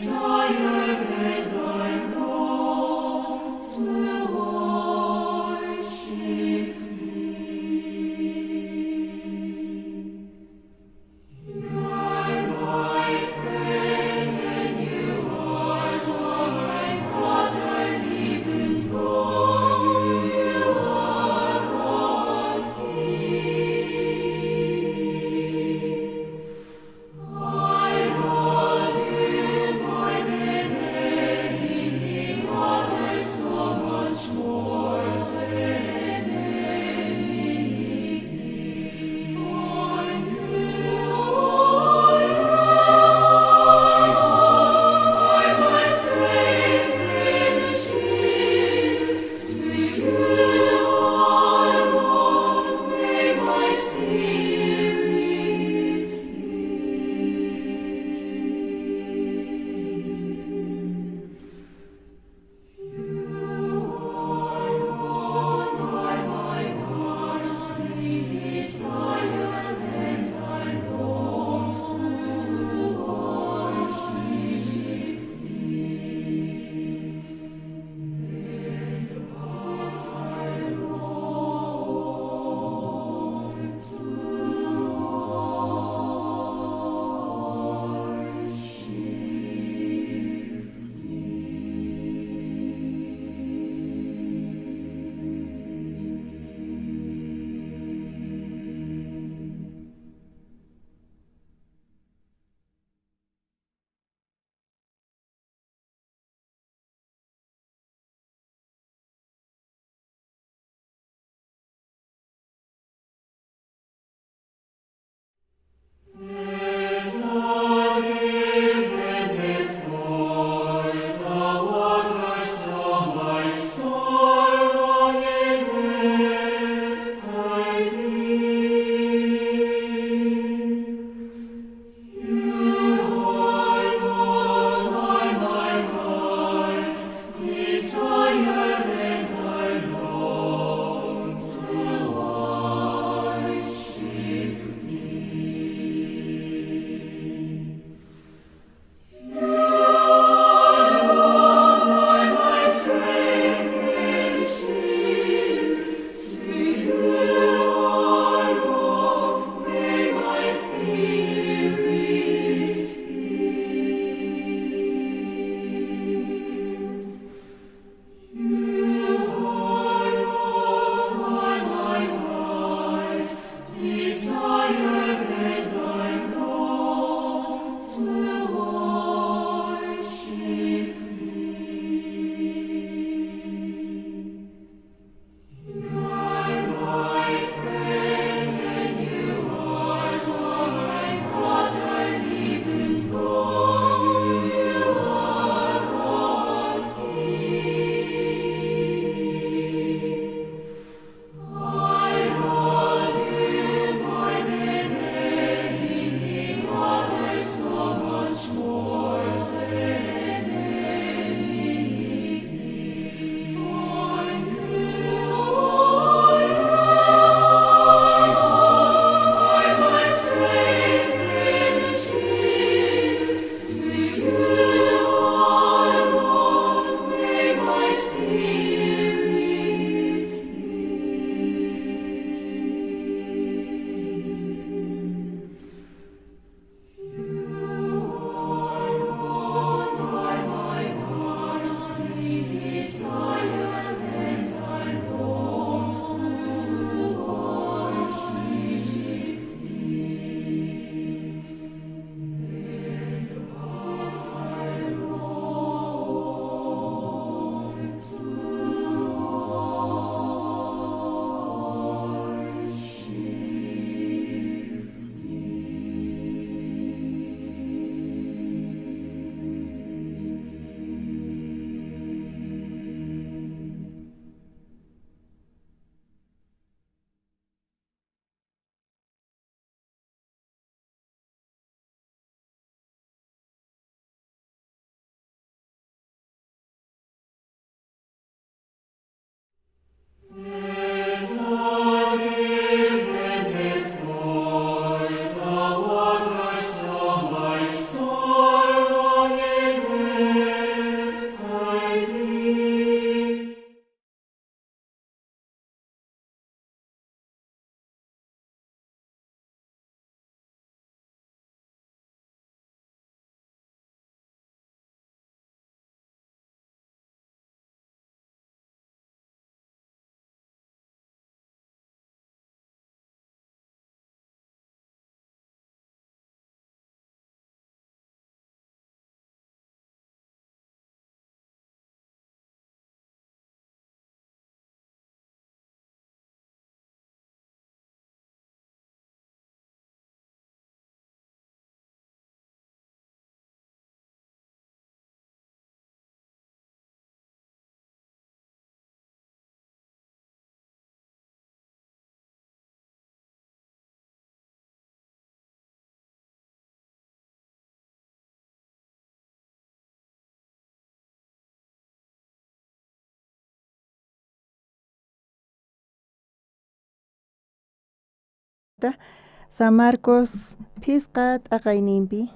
Desire and I long to worship Thee. You are my friend, and you are my brother, even though you are a king. I love you more than San Marcos phisqa t'aqayninpi.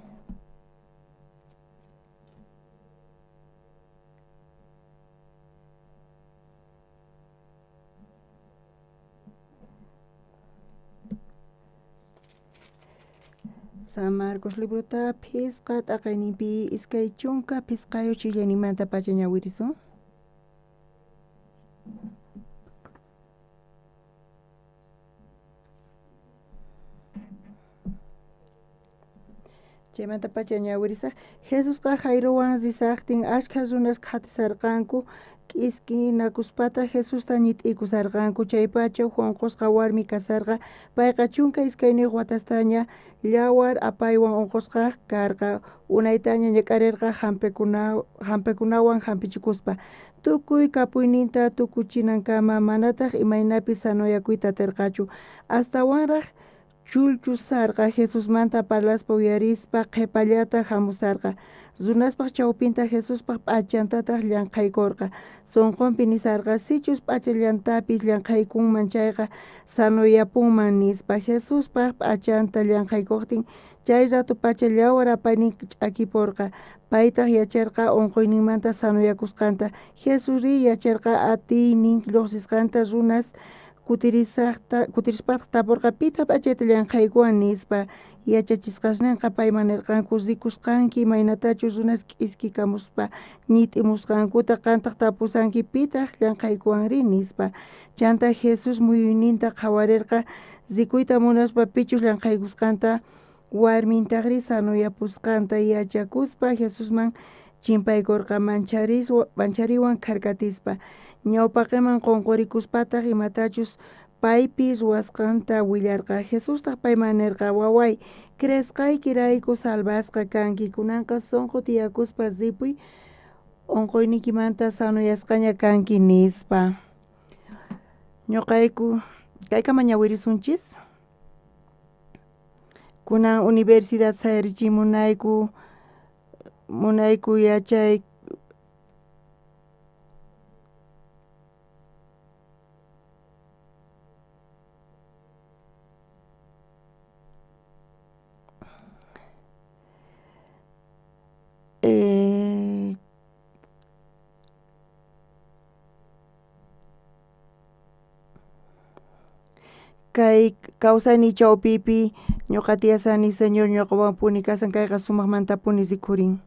San Marcos librota phisqa t'aqayninpi 25 chillayninmantapacha ñawirisun. Chaymantapacha ñawirisaj. Jesusqa Jairowan risajtin ashkha runas qhatisarqanku, k'iskinakuspataq Jesusta ñit'ikusarqanku. Chaypacha uj unqusqa warmi kasarqa, payqa 12 watastaña yawar apaywan unqusqa karqa, unaytaña ñak'arirqa jampikunawan jampichikuspa, tukuy kapuyninta tukuchinankama, manataj imaynapi sanoyakuyta aterqachu. Astawanraj chullchusarqa Jesusmanta parlaspa uyarispa qhepallata jamusarqa. Runaspaj chawpinta Jesuspaj p'achantataj llanqhaykorqa. Sonqonpi nisarqa, sichus p'achallantapis llanqhaykunman chayqa sanoyapunman nispa. Jesuspaj p'achanta llanqhaykojtin chay rato pacha yawar apaynin ch'akiporqa. Paytaj yacharqa unquyninmanta sanoyakusqanta. Jesusrí yacharqa atiynin llojsisqanta. Runas kutirispataq taporqa, pitaq p'achayta llanqhaykuwan nispa. Yachachisqasnenqa payman nerqanku, rikusqanki imaynatachus runas k'iskikamuspa ñit'imusqankuta, qantaj tapusanki pitaq llanqhaykuwanri nispa. Chanta Jesús muyuyninta qhawarerqa rikuyta munaspa pichus llanqhaykusqanta. Warmintajrí sanoyapusqanta yachakuspa Jesusman chimpaykorqa manchariwan kharkatispa. Ñawpaqeman qonqorikuspataj imatachus paypi ruwasqanta willarqa. Jesustaj payman nerqa, waway, creesqaykirayku salvasqa kanki. Kunanqa sonqo tiyakuspa ripuy, unquyniykimanta sanoyasqaña kanki nispa. Ñuqayku kaykama ñawirisunchis. Kunan universidad sayarichimunayku, munayku yachay kay kawsayniy chawpipi ñuqa tiyasani Señor ñuqawanpuni kasan, kayqa sumaqmantapuni rikhurin.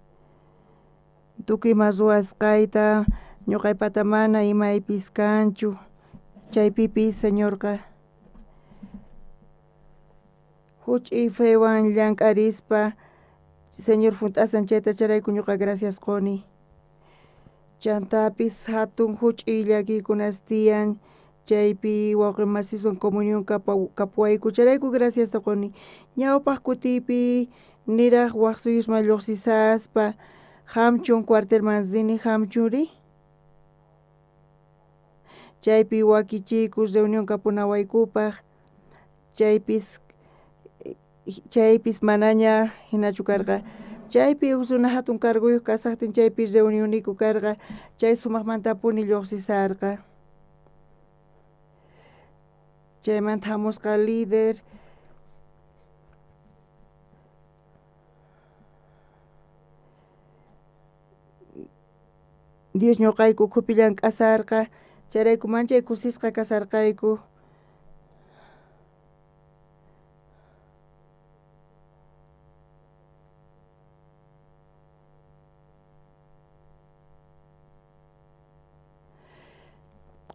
Tukuy ima ruwasqayta ñuqaypata mana imaypis kanchu, chaypipis Señorqa huch'uy fewan llank'arispa Señor junt'asan chayta, chayrayku ñuqa gracias quni. Chantapis hatun huch'uy llakiykunas tiyan, chaypi wawqi masiswan comunión kapuwayku, chayrayku graciasta quni. Ñawpaq kutiypi niraj waj suyusman lluqsisaspa Hamchun cuartelman rini, Hamchunri chaypi wakichiyku reunión kapunawaykupaq, chaypis manaña hinachu karqa. Chaypi uj runa hatun carguyuq kasaqtin chaypi reunioniku karqa, chay sumaqmantapuni lluqsisarqa. Chaymanta hamusqa líder Dios ñuqayku ukhupi llank'asarqa, chayrayku manchay kusisqa kasarqayku.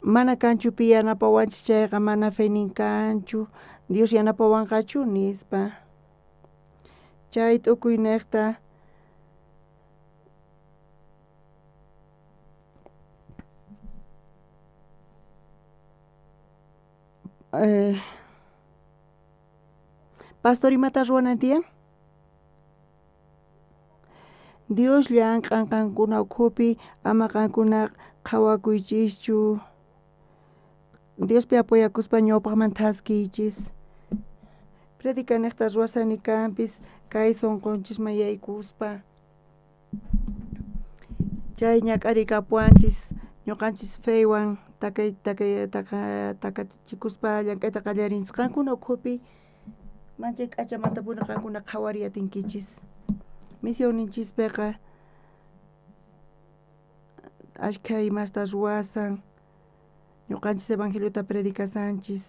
Mana kanchu pi yanapawanchis chayqa, mana fenin kanchu, Dios yanapawanqachu nispa. Chay t'ukuyniqta pastor imata ruwanan tiyan? Dios llank'an qankuna ukhupi, ama qankuna qhawakuychischu. Diospi apoyakuspa ñawpaqman thaskiychis. Predicaniqta ruwasani kanpis kay sunqunchisman yaykuspa. Chay ñak'arikapuwanchis ñuqanchis feywan takachikuspa llank'ayta qallarinchis qankuna ukhupi. Manchay k'achamantapuni qankuna qhawariy atinkichis. Misionninchispiqa ashkha imasta ruwasan, ñuqanchis evangeliota predicasanchis.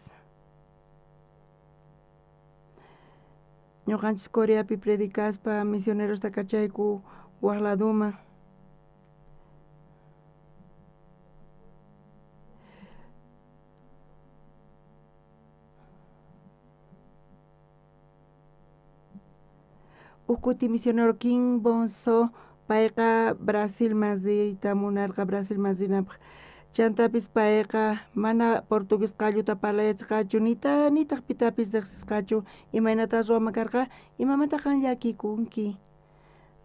Ñuqanchis Coreapi predicaspa misionerosta kachayku waq laduman. Uj kuti misionero Kim Bonso payqa Brasilman riyta munarqa, Brasilman rinanpaq. Chantapis payqa mana portugués qalluta parlayachqachu, nitaq pitapis riqsisqachu. Imaynata ruwaman karqa? Imamanta qan llakikunki?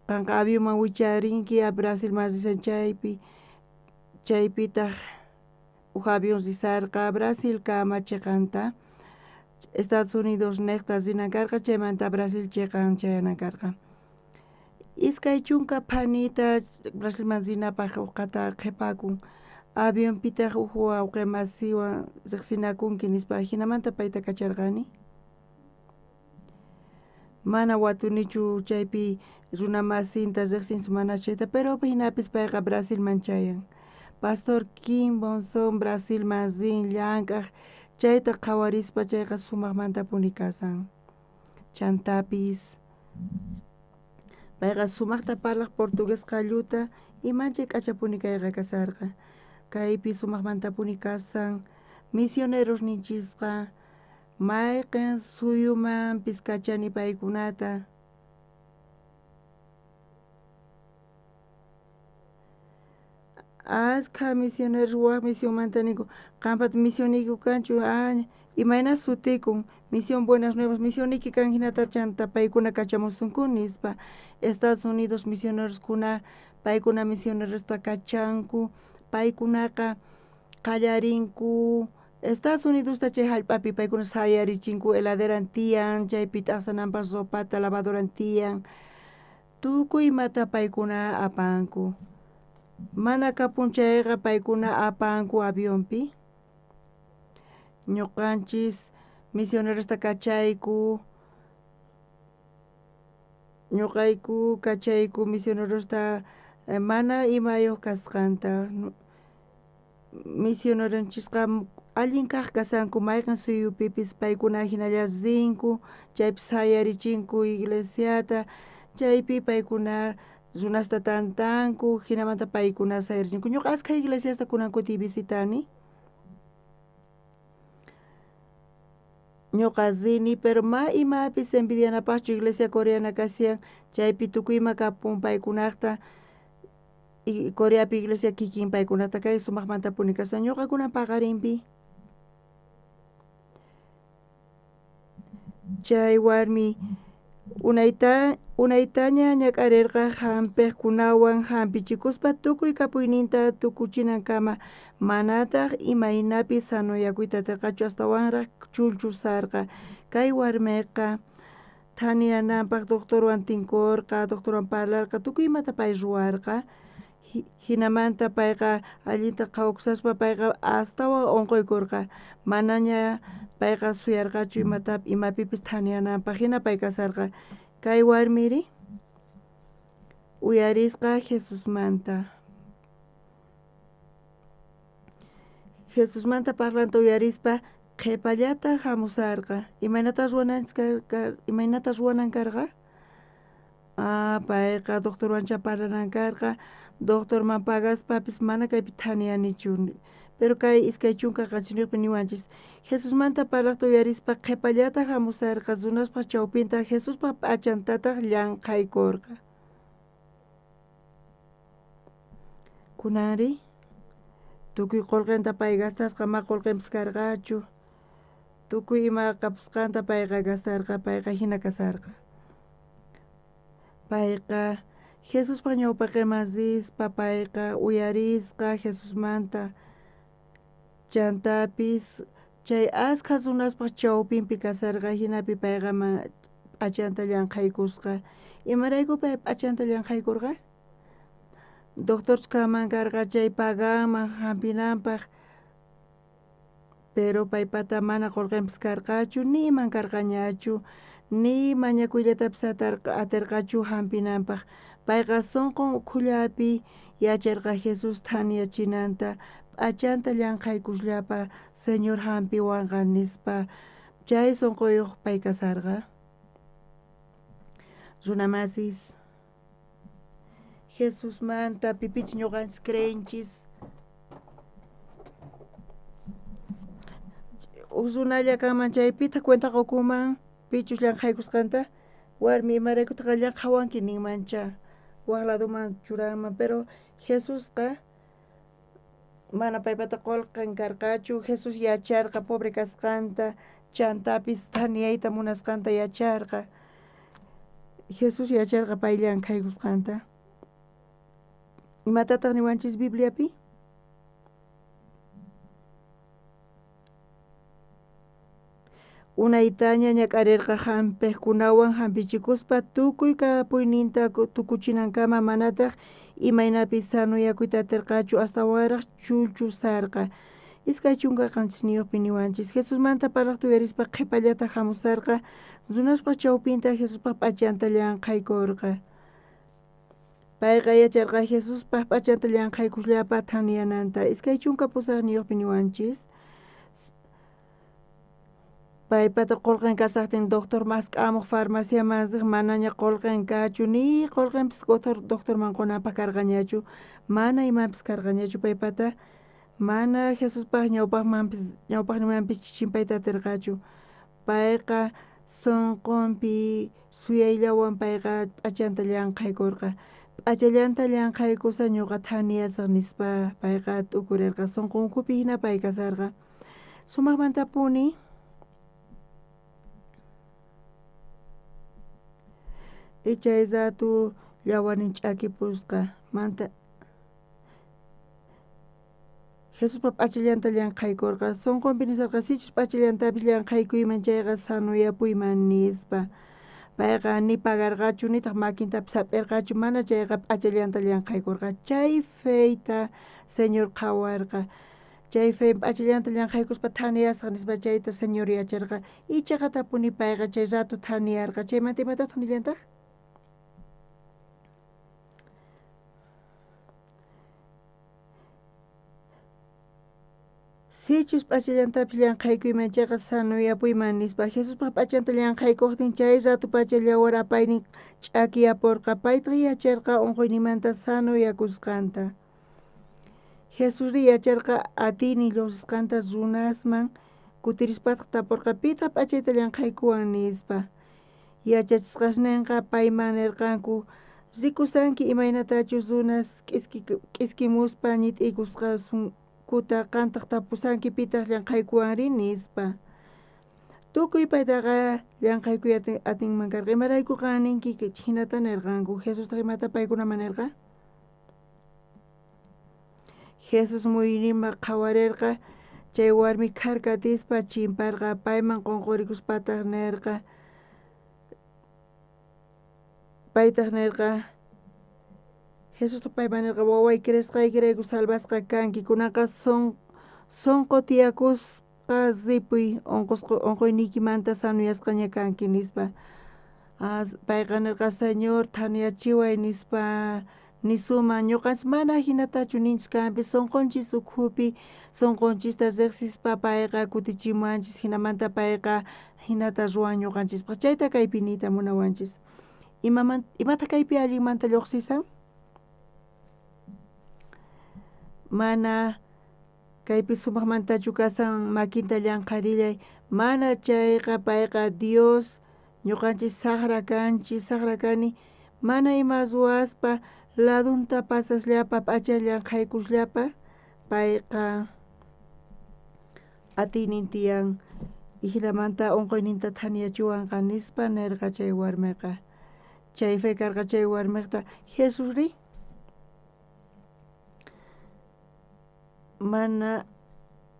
Qanqa avionman wicharinki Brasilman risan chaypi, chaypitaq uj avión risarqa Brasilkama chiqanta, Estados Unidos niqta rinan karqa, chaymanta Brasil chiqan chayanan karqa. 20 phanita Brasilman rinapaq uqata qhipakun. Avionpitaq uj wawqi masiwan riqsinakunki nispa, jinamanta payta kacharqani. Mana watunichu chaypi runa masinta riqsinchu mana chayta, pero jinapis payqa Brasilman chayan. Pastor Kim Bonson Brasilman rin llank'aj, chayta qhawarispa chayqa sumaqmantapuni kasan. Chantapis payqa sumaqta parlaq portugués qalluta y manchay k'achapuni kayqa kasarqa. Kaypi sumaqmantapuni kasan. Misioneros ninchisqa mayqin suyumanpis kachani paykunata. Askha misioneros waq misionmanta ninku, qanpata misioniyku kanchu, imayna sutikun, Misión Buenas Nuevas, misioniyki kan hinata chanta paykuna kachamusunku nispa. Estados Unidos misioneroskuna paykuna misionerosta kachanku, paykunaqa qallarinku Estados Unidosta chay hallp'api paykuna sayarichinku, heladeran tiyan, chaypi t'aqsananpaq ropata, lavadoran tiyan, tukuy imata paykuna apanku. Mana kapun chayqa paykuna apanku avionpi. Ñuqanchis misionerosta kachayku, ñuqayku kachayku misionerosta mana imayuq kasqanta. Misioneronchisqa allin kaq kasanku mayqin suyupipis paykuna hinalla rinku, chaypi sayarichinku iglesiata, chaypi paykuna runasta tantanku, hinamanta paykuna sayarichinku. Ñuqa askha iglesiasta kunan kuti visitani. Ñuqa rini, pero ma imapis envidianapaqchu iglesia coreana kashan, chaypi tukuy ima kapun paykunaqta, y Coreapi iglesia kikin paykunata kay sumaqmantapuni kasan. Ñuqa kunan paqarinpi. Chay warmi unaytaña ñak'arirqa hampiqkunawan hampichikuspa tukuy kapuyninta tukuchinankama, manataq imaynapi sanoyakuyta atirqachu, astawanraq chulchusarqa. Kay warmiqa thaniyananpaq doctorwan tinkurqa, doctorwan parlarqa, tukuy imata pay ruwarqa. Hinamanta payqa allinta qhawakusaspa payqa astawan unquykurqa, manaña payqa suyarqachu imapipis thaniyananpaq, hina pay kasarqa. Kay warmiri uyarisqa Jesusmanta. Jesusmanta parlanta uyarispa qhipallata hamusarqa. Imaynata ruwanan karqa? Payqa doctorwancha parlanan karqa, doctorman pagaspapis mana kaypi thaniyanichu. Pero kay 27 niwanchis, Jesusmanta parlaqta uyarispa qhipallata hamusarqa, runaspaq chawpinta Jesuspa p'achantataq llanqhaykurqa. Kunanri tukuy qullqinta pay gastasqa, ma qullqinpis karqachu, tukuy ima kapusqanta payqa gastarqa, payqa hina kasarqa. Payqa Jesuspa ñawpaqinman rispa payqa uyarisqa Jesusmanta, chantapis chay askha runaspaq chawpinpi kasarqa, hinapi payqa p'achanta llanqhaykusqa. Imarayku pay p'achanta llanqhaykurqa? Doctorchus kanman karqa chay paganman hampinanpaq, pero paypata mana qullqinpis karqachu, ni iman karqañachu, Ni mañakuyllatapis aterqachu hampinanpaq. Payqa sunqun ukhullapi yacharqa Jesús thaniyachinanta, p'achanta llanqhaykusllapa Señor hampiwanqa nispa. Chay sunquyuq pay kasarqa. Runamasis, Jesusmanta pipich ñuqanchis creenchis. Uj runalla kanman chaypitaq cuenta qukuman pichus llanqhaykusqanta, warmi imaraykutaq llanqhawanki ninmancha, waq laduman churanman, pero Jesusqa mana paypata qullqin karqachu, Jesús yacharqa pobre kasqanta, chantapis thaniyayta munasqanta yacharqa. Jesús yacharqa pay llankhaykusqanta. Imatataq niwanchis Bibliapi? Unaytaña ñak'arirqa hampiqkunawan hampichikuspa tukuy kapuyninta tukuchinankama manataq imaynapis sanuyakuyta atirqachu, astawanraq chullchusarqa. 27 niwanchis Jesusmanta parlaqta uyarispa qhipallata hamusarqa, runaspaq chawpinta Jesuspaq p'achanta llanqhaykurqa. Payqa yacharqa Jesuspaq p'achanta llanqhaykusllapa thaniyananta. 28 niwanchis paypata qullqin kasaqtin doctor mask'amuq farmaciaman riq manaña qullqin kachu, ni qullqinpis doctorman qunanpaq karqañachu, mana imanpis karqañachu paypata, mana Jesuspaq ñawpaqninmanpis chimpayta atirqachu. Payqa sunqunpi suyayllawan payqa p'achanta llanqhaykurqa. P'achallanta llanqhaykusa ñuqa thaniyasaq nispa payqa t'ukurirqa, sunqunkupi hina pay kasarqa. Sumaqmantapuni chay ratu llawarnin ch'akipusqa manta Jesuspa p'achallanta llanqhaykurqa, sunqunpi nisarqa sichus p'achallantapis llanqhaykuyman chayqa sanuyapuyman nispa. Payqa ni pagarqachu nitaq makintapis hap'irqachu, mana chayqa p'achallanta llanqhaykurqa. Chay feyta Señor qhawarqa. Chay fe p'achallanta llanqhaykuspa thaniyasaq nispa chayta Señor yacharqa. Ichaqa tapuni payqa chay rato thaniyarqa. Chaymanta imatataq nillantaq? Sichus p'achallantapis llanqhaykuyman chayqa sanuyapuyman nispa. Jesuspaq p'achanta llanqhaykuqtin chay rato pacha yawar apaynin ch'akiyapurqa. Paytaq yacharqa unquyninmanta sanuyakusqanta. Jesusri yacharqa atiynin lluqsisqanta runasman kutirispataq tapurqa pitaq p'achayta llanqhaykuwan nispa. Yachachisqasninqa payman nirqanku rikusanki imaynatachus runas k'iskimuspa ñit'iykusqasunkuta qantaq tapusanki pitaq llanqhaykuwanri nispa. Tukuy paytaqa llanqhaykuy atinman karqa. Imarayku qan ninki hinata nirqanku. Jesustaq imata paykunaman nirqa? Jesús muyunima qhawarirqa, chay warmi kharkatispa chimparqa, payman qunqurikuspataq nirqa. Paytaq nirqa, Jesusta payman nirqa, waway creesqaykirayku salvasqa kanki, kunanqa sunqu tiyakuspa ripuy, unquyniykimanta sanuyasqaña kanki nispa. Payqa nirqa, Señor thaniyachiway nispa nisuman. Ñuqanchis mana hinatachu ninchis kanpis, sunqunchis ukhupi sunqunchista riqsispa payqa kutichimuwanchis, hinamanta payqa hinata ruwan ñuqanchispaq. Chayta kaypi niyta munawanchis. Imata kaypi allinmanta lluqsisan? Mana kaypi sumaqmantachu kasan makinta llanqharillay, mana chayqa payqa Dios ñuqanchis saqra kanchis, saqra kani, mana ima ruwaspa ladunta pasasllapa p'acha llanqhaykusllapa payqa atiynin tiyan, hinamanta unquyninta thaniyachiwanqa nispa nirqa chay warmiqa. Chay fe karqa chay warmiqta. Jesusri mana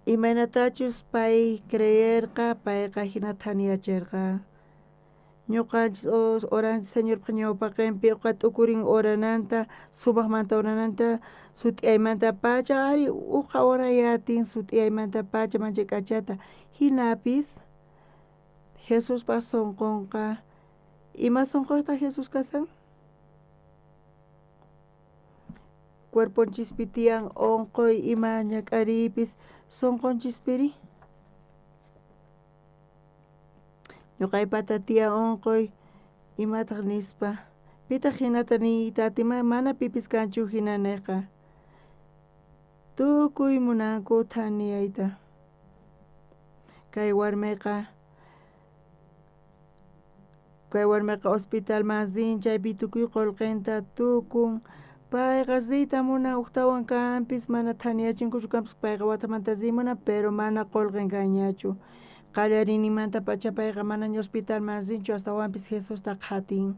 imaynatachus pay creerqa, payqa hina thaniyachirqa. Ñuqanchis oranchis Señorpaq ñawpaqinpi uqa t'ukurin orananta, sumaqmanta orananta, sut'iyaymanta pacha, ari uqa orayatin sut'iyaymanta pacha manchay k'achata. Hinapis Jesuspa sonqonqa, ima sonqoyta Jesús kasan? Cuerponchispi tiyan onqoy ima ñak'ariypis sonqonchispiri? Ñuqaypata tiyan onqoy imataq nispa, pitaq hinata niyta atinman? Mana pipis kanchu hina niqqa. Tukuy munanku thaniyayta. Kay warmiqa hospitalman rin, chaypi tukuy qullqinta tukun. Payqa riyta munan uktawan kanpis, mana thaniyachinkuchu kanpis, payqa watamanta riy munan, pero mana qullqin kanñachu. Qallariyninmantapacha payqa manaña hospitalman rinchu, astawanpis Jesusta qhatin.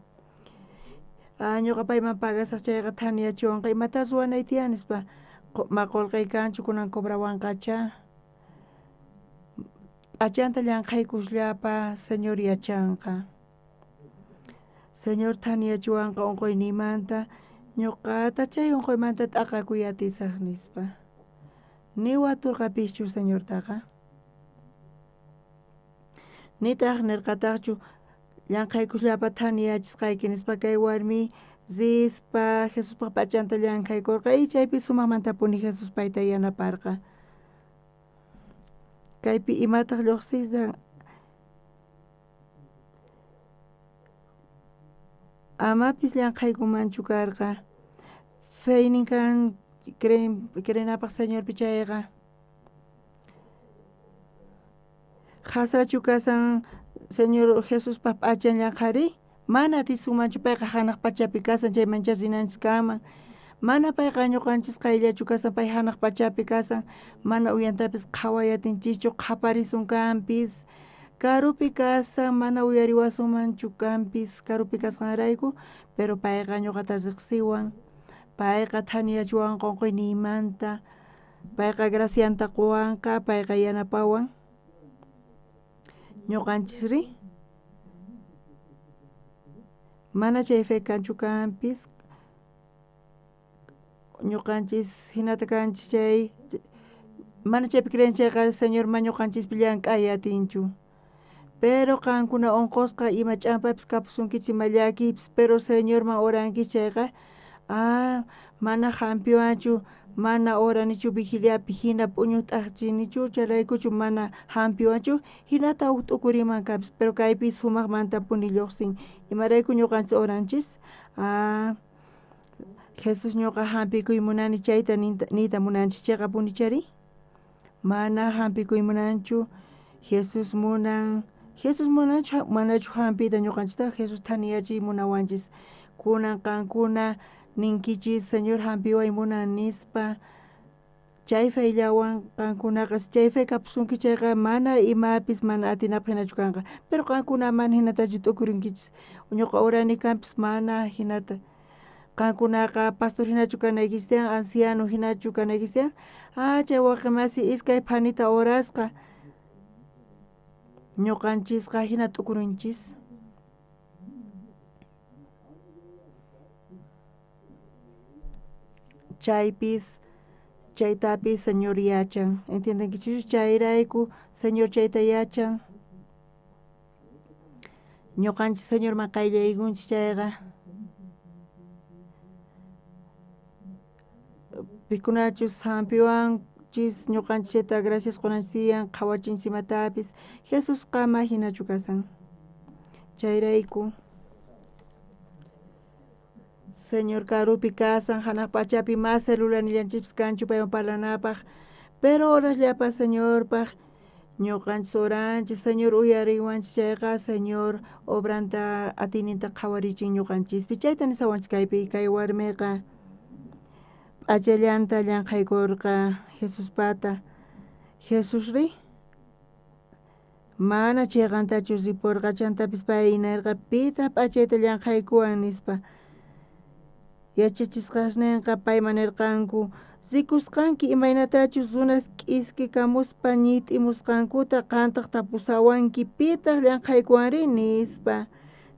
Ñuqa payman pagasaq chayqa thaniyachiwanqa, imata ruwanay tiyan nispa, ma qullqiy kanchu, kunan cobrawanqacha. P'achanta llanqhaykusllapa Señor yachanqa. Señor thaniyachiwanqa unquynimanta, ñuqata chay unquymanta t'aqakuy atisaq nispa. Ni waturqapischu Señortaqa. Nitaq nirqataqchu llanqhaykusllapa thaniyachisqayki nispa. Kay warmi rispa Jesuspa p'achanta llanqhaykurqa y chaypi sumaqmantapuni Jesús payta yanaparqa. Kaypi imataq lluqsisan? Amapis llanqhaykumanchu karqa. Feynin kan creenapaq Señorpi chayqa. Qasachu kasan Señor Jesuspa p'achan llanqhari? Mana atisunmanchu, payqa hanaq pachapi kasan, chaymancha rinanchis kanman. Mana payqa ñuqanchis qayllachu kasan, pay hanaq pachapi kasan, mana uyantapis qhaway atinchischu, qhaparisun kanpis. Karupi kasan, mana uyariwasunmanchu kanpis, karupi kasqanrayku, pero payqa ñuqata riqsiwan. Payqa thaniyachiwanqa unquyniymanta, payqa gracianta quwanqa, payqa yanapawan. Ñuqanchisri mana chay fe kanchu kanpis, ñuqanchis hinata kanchis chay, mana chaypi creen chayqa Señor ma ñuqanchispi llank'ay atinchu. Pero qankuna unqusqa ima ch'ampapis kapusunkichis, ima llakiypis, pero Señorman orankichis chayqa, mana hampiwanchu, mana oranichu vigiliapi hina p'uñu t'aqchinichu, chayraykuchu mana hampiwanchu, hinata huk t'ukuriman kanpis, pero kaypi sumaqmantapuni lluqsin. Imarayku ñuqanchis oranchis? Jesús ñuqa hampikuy munani chayta niyta munanchis, chayqapunichari? Mana hampikuy munanchu, Jesús munan. Jesús munanchu manachu hampiyta ñuqanchista? Jesús thaniyachiy munawanchis. Kunan qankuna ninkichis Señor hampiway munan nispa, chay feyllawan qankunaqa chay fe kapusunki chayqa mana imapis mana atinapaq hinachu kanqa. Pero qankuna mana hinatachu t'ukurinkichis. Ñuqa orani kanpis mana hinata. Qankunaqa pastor hinachu kanaykichis tiyan, anciano hinachu kanaykichis tiyan. Chay waqimasi iskay phanita orasqa. Ñuqanchisqa hina t'ukurinchis. Chaypis, chaytapis Señor yachan. ¿Entiendenkichis? Chayrayku Señor chayta yachan. Ñuqanchis Señorman qayllaykunchis chayqa. Pikunachus hampiwanchis ñuqanchis chayta gracias qunanchis tiyan, qhawachinchis imatapis. Jesusqa ma hinachu kasan. Chayrayku Señor karupi kasan, hanaq pachapi mas celularnillanchispis kanchu paywan parlanapaq, pero orasllapa Señorpaq ñuqanchis oranchis, Señor uyariwanchis chayqa, Señor obranta atiyninta qhawarichin ñuqanchispi. Chayta nisawanchis kaypi kay warmiqa p'achallanta llanqhaykurqa Jesuspata. Jesusri mana chayqantachu ripurqa, chantapis pay nirqa pitaq p'achayta llanqhaykuwan nispa. Yachachisqasninqa payman nirqanku, rikusqanki imaynatachus runas k'iskikamuspa ñit'imusqankuta, qantaq tapusawanki pitaq llanqhaykuwanri nispa.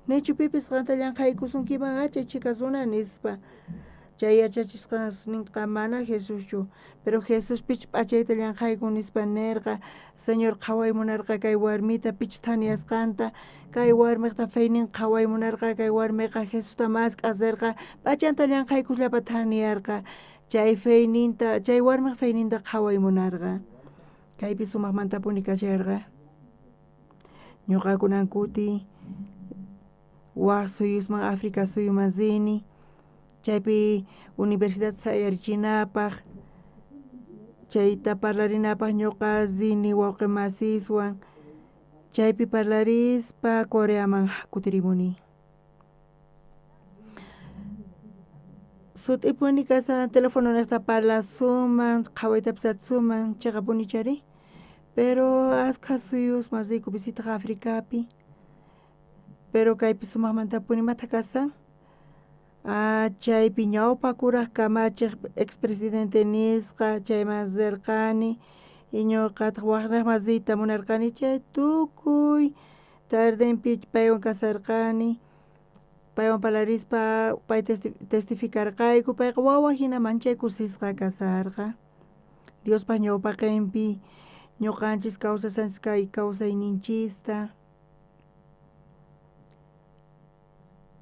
Nichu pipis qanta llanqhaykusunkiman chay chhika runa nispa. Chay yachachisqasninqa mana Jesuschu, pero Jesús pichus p'achayta llanqhaykun nispa nerqa. Señor qhaway munarqa kay warmita pichus thaniyasqanta, kay warmiqta feynin qhaway munarqa, kay warmiqa Jesusta mask'aj rerqa, p'achanta llanqhaykusllapa thaniyarqa. Chay feyninta, chay warmiq feyninta qhaway munarqa. Kaypi sumaqmantapuni kasharqa. Ñuqa kunan kuti waj suyusman África suyuman rini, chaypi universidad sayarichinapaq, chayta parlarinapaq ñuqa rini wawqi masiswan, chaypi parlarispa Coreaman kutirimuni. Sut'ipuni kashan teléfono niqta parlasuman, qhawaytapis atisuman, chiqapuni chari, pero askha suyusman riyku visitaq Africapi, pero kaypi sumaqmantapuni imata kasan. Chaypi ñawpa kuraq kamachiq expresidente nisqa chayman rirqani, y ñuqataq waqniqman riyta munarqani chay tukuy tardenpi paywan kasarqani, paywan parlarispa pay testificarqayku, payqa wawa hina manchay kusisqa kasarqa. Diospaq ñawpaqinpi ñuqanchis kawsashanchis kay kawsayninchista.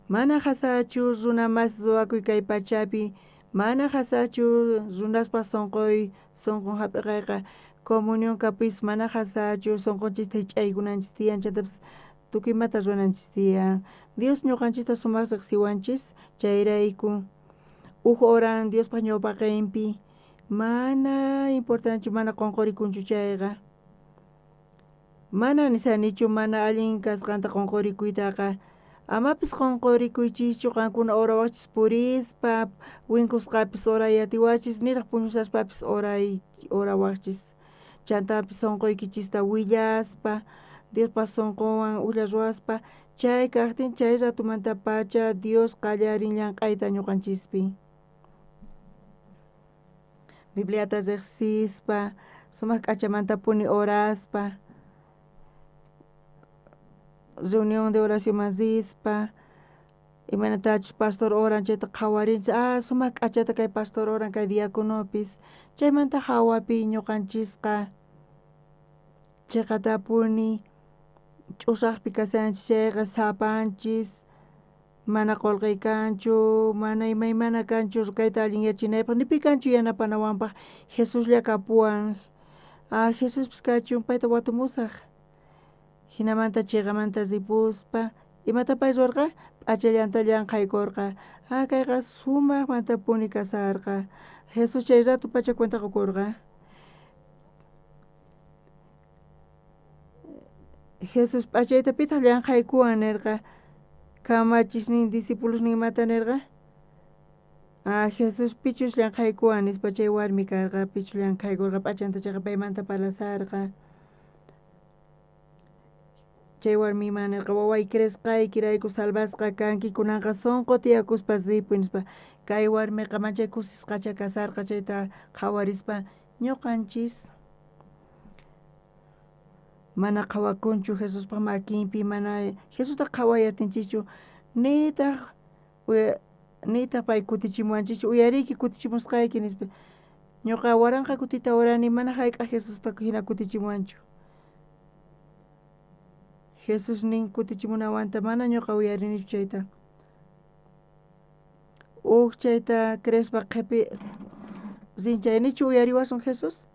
Mana qasachu runa mas ruwakuy kay pachapi, mana qasachu runaspaq sunquy sunqun hap'iqayqa, comunión kapis mana qasachu sunqunchista hich'aykunanchis tiyan, chantapis tukuy imata ruwananchis tiyan. Dios ñuqanchista sumaq riqsiwanchis, chayrayku uj horan Diospaq ñawpaqinpi mana importanchu mana qunqurikunchu chayqa. Mana nisanichu mana allin kasqanta qunqurikuytaqa, amapis qunqurikuychischu qankuna orawaqchis purispa, winkusqapis oray atiwachis, niraq puñushaspapis oray orawaqchis. Chantapis sunquykichista willaspa, Diospaq sunqunwan ujlla ruwaspa, chay kaqtin chay ratumantapacha Dios qallarin llank'ayta ñuqanchispi. Bibliata riqsispa, sumaq k'achamantapuni oraspa, reunión de oracionman rispa, imaynatachus pastor oran chayta qhawarinchis, sumaq k'achata kay pastor oran kay diaconopis, chaymanta hawapi ñuqanchisqa chiqatapuni ch'usaqpi kashanchis chayqa sapanchis, mana qullqi kanchu, mana imaymana kanchu kayta allinyachinaypaq, ni pi kanchu yanapanawanpaq, Jesuslla kapuwan. Jesuspis kachun payta watumusaq. Hinamanta chiqamanta ripuspa, imata pay ruwarqa? P'achallanta llanqhaykurqa. Kayqa sumaqmantapuni kasarqa. Jesús chay rato pacha cuenta qukurqa. Jesús p'achayta pitaq llanqhaykuwan nirqa. Kamachisnin discipulosnin imata nirqa? Jesús pichus llanqhaykuwan nispa chay warmi karqa, pichus llanqhaykurqa p'achanta chayqa paymanta parlasarqa. Chay warmiman nirqa, waway creesqaykirayku salvasqa kanki, kunanqa sunqu tiyakuspa ripuy nispa. Kay warmiqa manchay kusisqacha kasarqa chayta qhawarispa ñuqanchis mana qhawakunchu Jesuspaq makinpi, mana Jesusta qhaway atinchischu, nitaq pay kutichimuwanchischu, uyariyki kutichimusqayki nispa. Ñuqa waranqa kutita orani mana hayk'aq Jesusta hina kutichimuwanchu. Jesús nin kutichimunawanta mana ñuqa uyarinichu chayta. Uj chayta creespa qhipi rinchaynichu uyariwasun Jesús?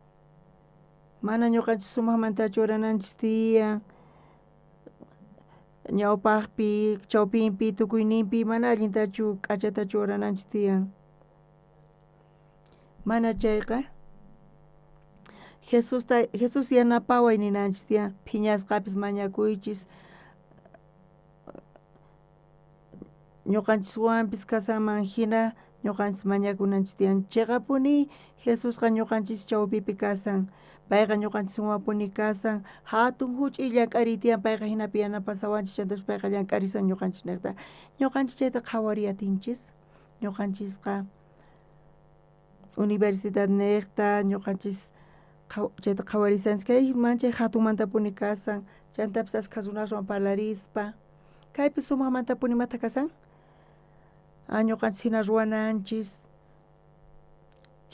Mana ñuqanchis sumaqmantachu orananchis tiyan. Ñawpaqpi, chawpinpi, tukuyninpi mana allintachu k'achatachu orananchis tiyan. Mana chayqa Jesús yanapaway ninanchis tiyan, phiñasqapis mañakuychis, ñuqanchiswanpis kasanman hina ñuqanchis mañakunanchis tiyan. Chiqapuni Jesusqa ñuqanchis chawpipi kasan, payqa ñuqanchiswanpuni kasan, hatun huch'uy llank'ariy tiyan, payqa hinapi yanapasawanchis, chantapis payqa llank'arisan ñuqanchis niqta. Ñuqanchis chayta qhawariy atinchis, ñuqanchisqa universidad niqta, ñuqanchis chayta qhawarisanchis, kay manchay hatunmantapuni kasan, chantapis askha runaswan parlarispa, kaypi sumaqmantapuni imata kasan? Ñuqanchis hina ruwananchis.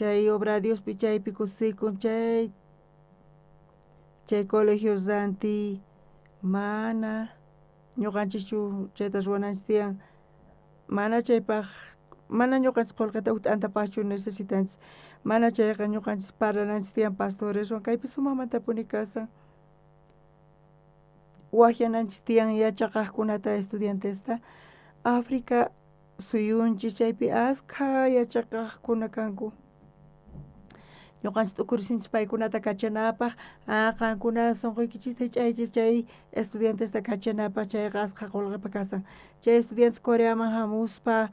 Chay obra Diospi chaypi kusikun, chay colegio rantiy mana ñuqanchischu chayta ruwananchis tiyan, mana chaypaq mana ñuqanchis qullqita huk t'antapaqchu necesitanchis, mana chayqa ñuqanchis parlananchis tiyan pastoreswan kaypi sumaqmantapuni kasan, waqyananchis tiyan yachaqaqkunata estudiantesta África suyunchis chaypi askha yachaqaqkuna kanku, ñuqanchis t'ukurisunchis paykunata kachanapaq, qankuna sunquykichista hich'aychis chay estudiantesta kachanapaq chayqa askha qullqipa kasan, chay estudiantes Coreaman hamuspa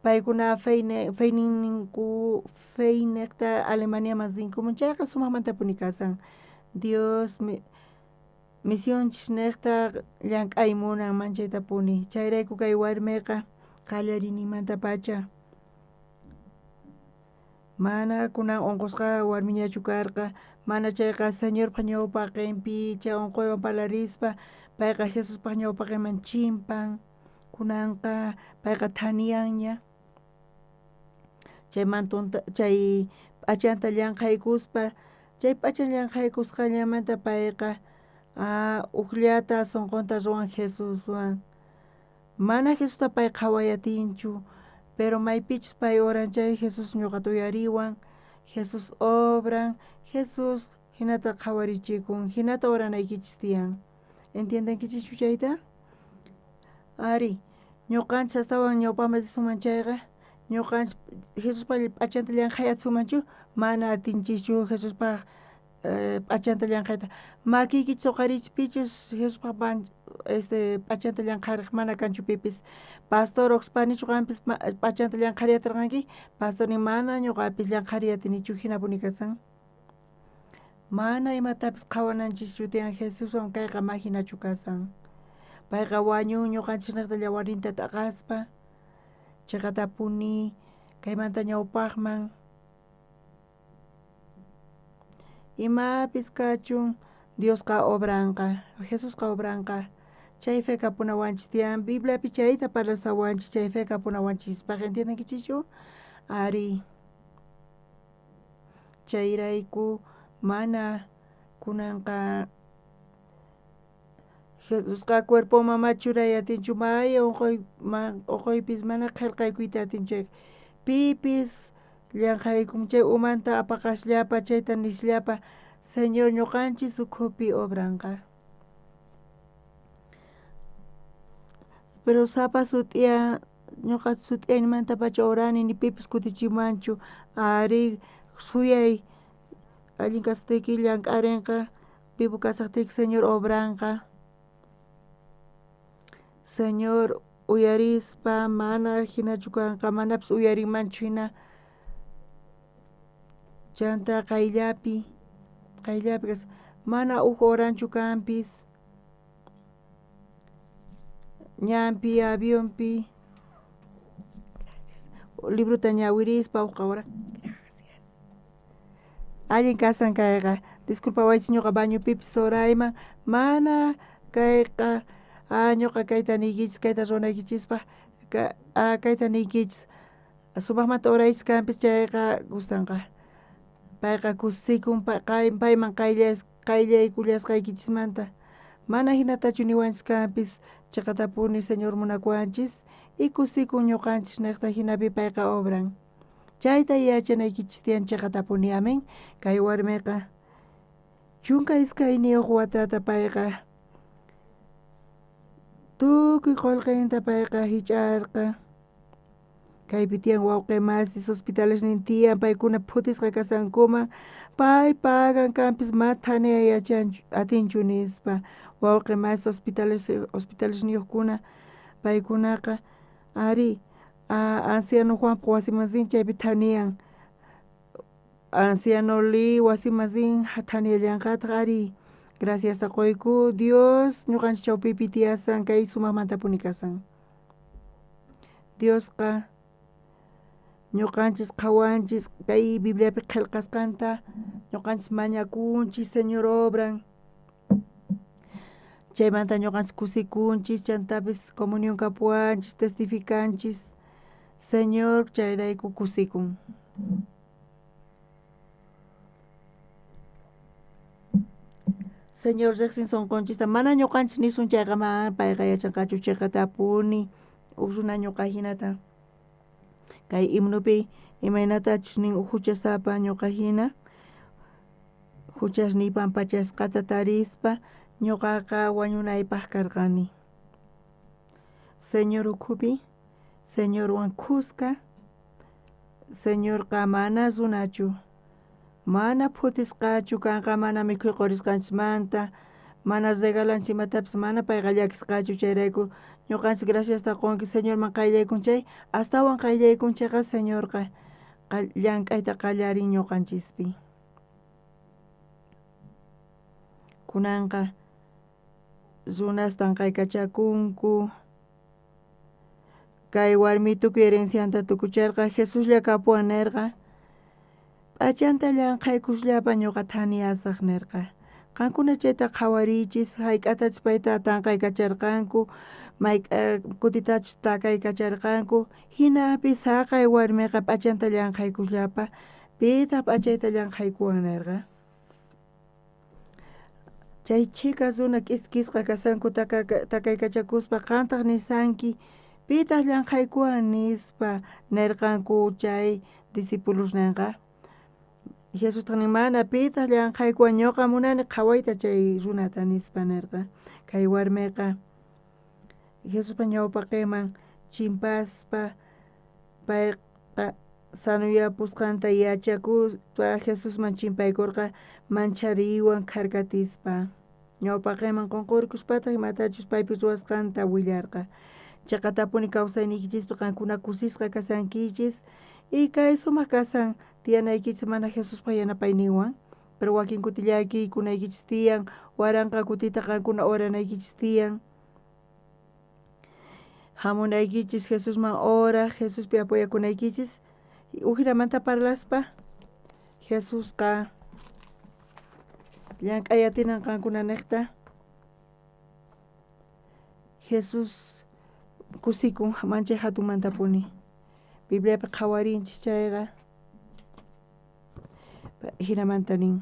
paykuna feyninku feyniqta Alemaniaman rinkuman chayqa sumaqmantapuni kasan, Dios misionchis niqta llank'ay munan manchaytapuni, chayrayku kay warmiqa qallariyninmantapacha mana kunan unqusqa warmiñachu karqa, mana chayqa Señorpaq ñawpaqinpi chay unquywan parlarispa payqa Jesuspaq ñawpaqinman chimpan, kunanqa payqa thaniyanña, chay mantunta chay p'achanta llanqhaykuspa chay p'acha llanqhaykusqallamanta payqa ujllata sunqunta ruwan Jesuswan, mana Jesusta pay qhaway atinchu, pero maypichus pay oran chay Jesús ñuqata uyariwan, Jesús obran, Jesús hinata qhawarichikun, hinata oranaykichis tiyan, ¿entiendenkichischu chayta? Ari, ñuqanchis astawan ñawpaqman risunman chayqa, ñuqanchis Jesuspa p'achanta llanqhay atisunmanchu, mana atinchischu Jesuspaq p'achanta llanqhayta, makiykichis uqharichis pichus Jesuspaq p'achanta llanqhariq mana kanchu pipis, pastor uqspanichu qampis p'achanta llanqhariy atirqanki, pastor nin mana ñuqapis llanqhariy atinichu hinapuni kasan, mana imatapis qhawananchischu tiyan Jesuswan kayqa ma hinachu kasan, payqa wañun ñuqanchis niqta llawarinta t'aqaspa, chiqatapuni kaymanta ñawpaqman, imapis kachun Diosqa obranqa, Jesusqa obranqa, chay fe kapunawanchis tiyan, Bibliapi chayta parlasawanchis chay fe kapunawanchispaq, ¿entiendenkichischu? Ari, chayrayku mana kunanqa Jesusqa cuerpoman ma churay atinchu, may unquypis mana qhilqaykuyta atinchu, pipis llanqhaykun chay umanta apaqasllapa chayta nisllapa Señor ñuqanchis ukhupi obranqa. Pero sapa sut'iya ñuqa sut'iyanmantapacha orani ni pipis kutichimanchu, ari suyay allin kasqayki llank'arinqa, vivo kasaqtiyki Señor obranqa, Señor uyarispa mana hinachu kanqa, manapis uyarinmanchu hina, chanta qayllapi qayllapi mana huk oranchu kanpis, ñanpi avionpi librota ñawirispa hukqa oran, allin kasan kayqa, disculpawaychis ñuqa bañopipis orayman, mana kayqa ñuqa kayta niykichis kayta ruwanaykichispaq, kayta niykichis sumaqmanta oraychis kanpis chayqa gustanqa, payqa kusikun payman qayllaykullasqaykichismanta, mana hinatachu niwanchis kanpis chiqatapuni Señor munakuwanchis y kusikun ñuqanchis niqta hinapi payqa obran, chayta yachanaykichis tiyan chiqatapuni, amén. Kay warmiqa 12 watata payqa tukuy qullqinta payqa hich'arqa, kaypi tiyan wawqi masis hospitalesnin tiyan paykuna phutisqa kasankuman, pay pagan kanpis ma thaniyay yachanchu atinchu nispa, wawqi masis hospitalesniyuqkuna paykunaqa ari anciano Juanpaq wasiman rin chaypi thaniyan, anciano Lee wasiman rin thaniyallanqataq, ari graciasta quyku Dios ñuqanchis chawpipi tiyasan kay sumaqmantapuni kasan, Diosqa ñuqanchis qhawanchis kay Bibliapi qhillqasqanta ñuqanchis mañakunchis Señor obran, chaymanta ñuqanchis kusikunchis chantapis comunión kapuwanchis testificanchis Señor chayrayku kusikun. Señor riqsin sunqunchista mana ñuqanchis nisun chayqa mana payqa yachanqachu chiqatapuni uj runa ñuqa hinata kay himnopi imaynatachus nin uj huchasapa ñuqa hina huchasniy pampachasqata tarispa ñuqaqa wañunaypaq karqani. Señor ukhupi Señorwan khuska Señorqa mana runachu mana phutisqachu kanqa mana mikhuy qurisqanchikmanta mana regalanchik imatapis mana payqa llakisqachu chayrayku ñuqanchik graciasta qunki Señorman qayllaykun chay astawan qayllaykun chayqa Señorqa llank'ayta qallarin ñuqanchispi. Kunanqa runas tanqaykachakunku kay warmi tukuy herencianta tukucharqa Jesuslla kapuwan nerqa p'achanta llanqhaykusllapa ñuqa thaniyasaq nerqa. Qankuna chayta qhawariychis hayk'atachus payta tanqaykacharqanku mayk'a kutitachus takaykacharqanku hinapi saqay warmiqa p'achanta llanqhaykusllapa pitaq p'achayta llanqhaykuwan nerqa. Chay chhika runa k'iskisqa kasanku takaykachakuspa qantaq nisanki pitaq llanqhaykuwan nispa nerqanku chay discipulosninqa. Jesustaq nin mana pitaq llanqhaykuwan ñuqa munani qhawayta chay runata nispa nerqa. Kay warmiqa Jesuspa ñawpaqinman chimpaspa payqa sanuyapusqanta yachakuspa Jesusman chimpaykurqa manchariywan kharkatispa. Ñawpaqinman qunqurikuspataq imatachus paypi ruwasqanta willarqa. Chiqatapuni kawsayniykichispi qankuna kusisqa kasankichis y kay sumaq kasan tiyanaykichis mana Jesuspa yanapayninwan pero wakin kuti llakiykunaykichis tiyan waranqa kutita qankuna oranaykichis tiyan hamunaykichis Jesusman ora Jesuspi apoyakunaykichis ujinamanta parlaspa Jesusqa llank'ay atinan qankuna niqta Jesús kusikun manchay hatunmantapuni Bibliapi qhawarinchis chayqa hinamanta nin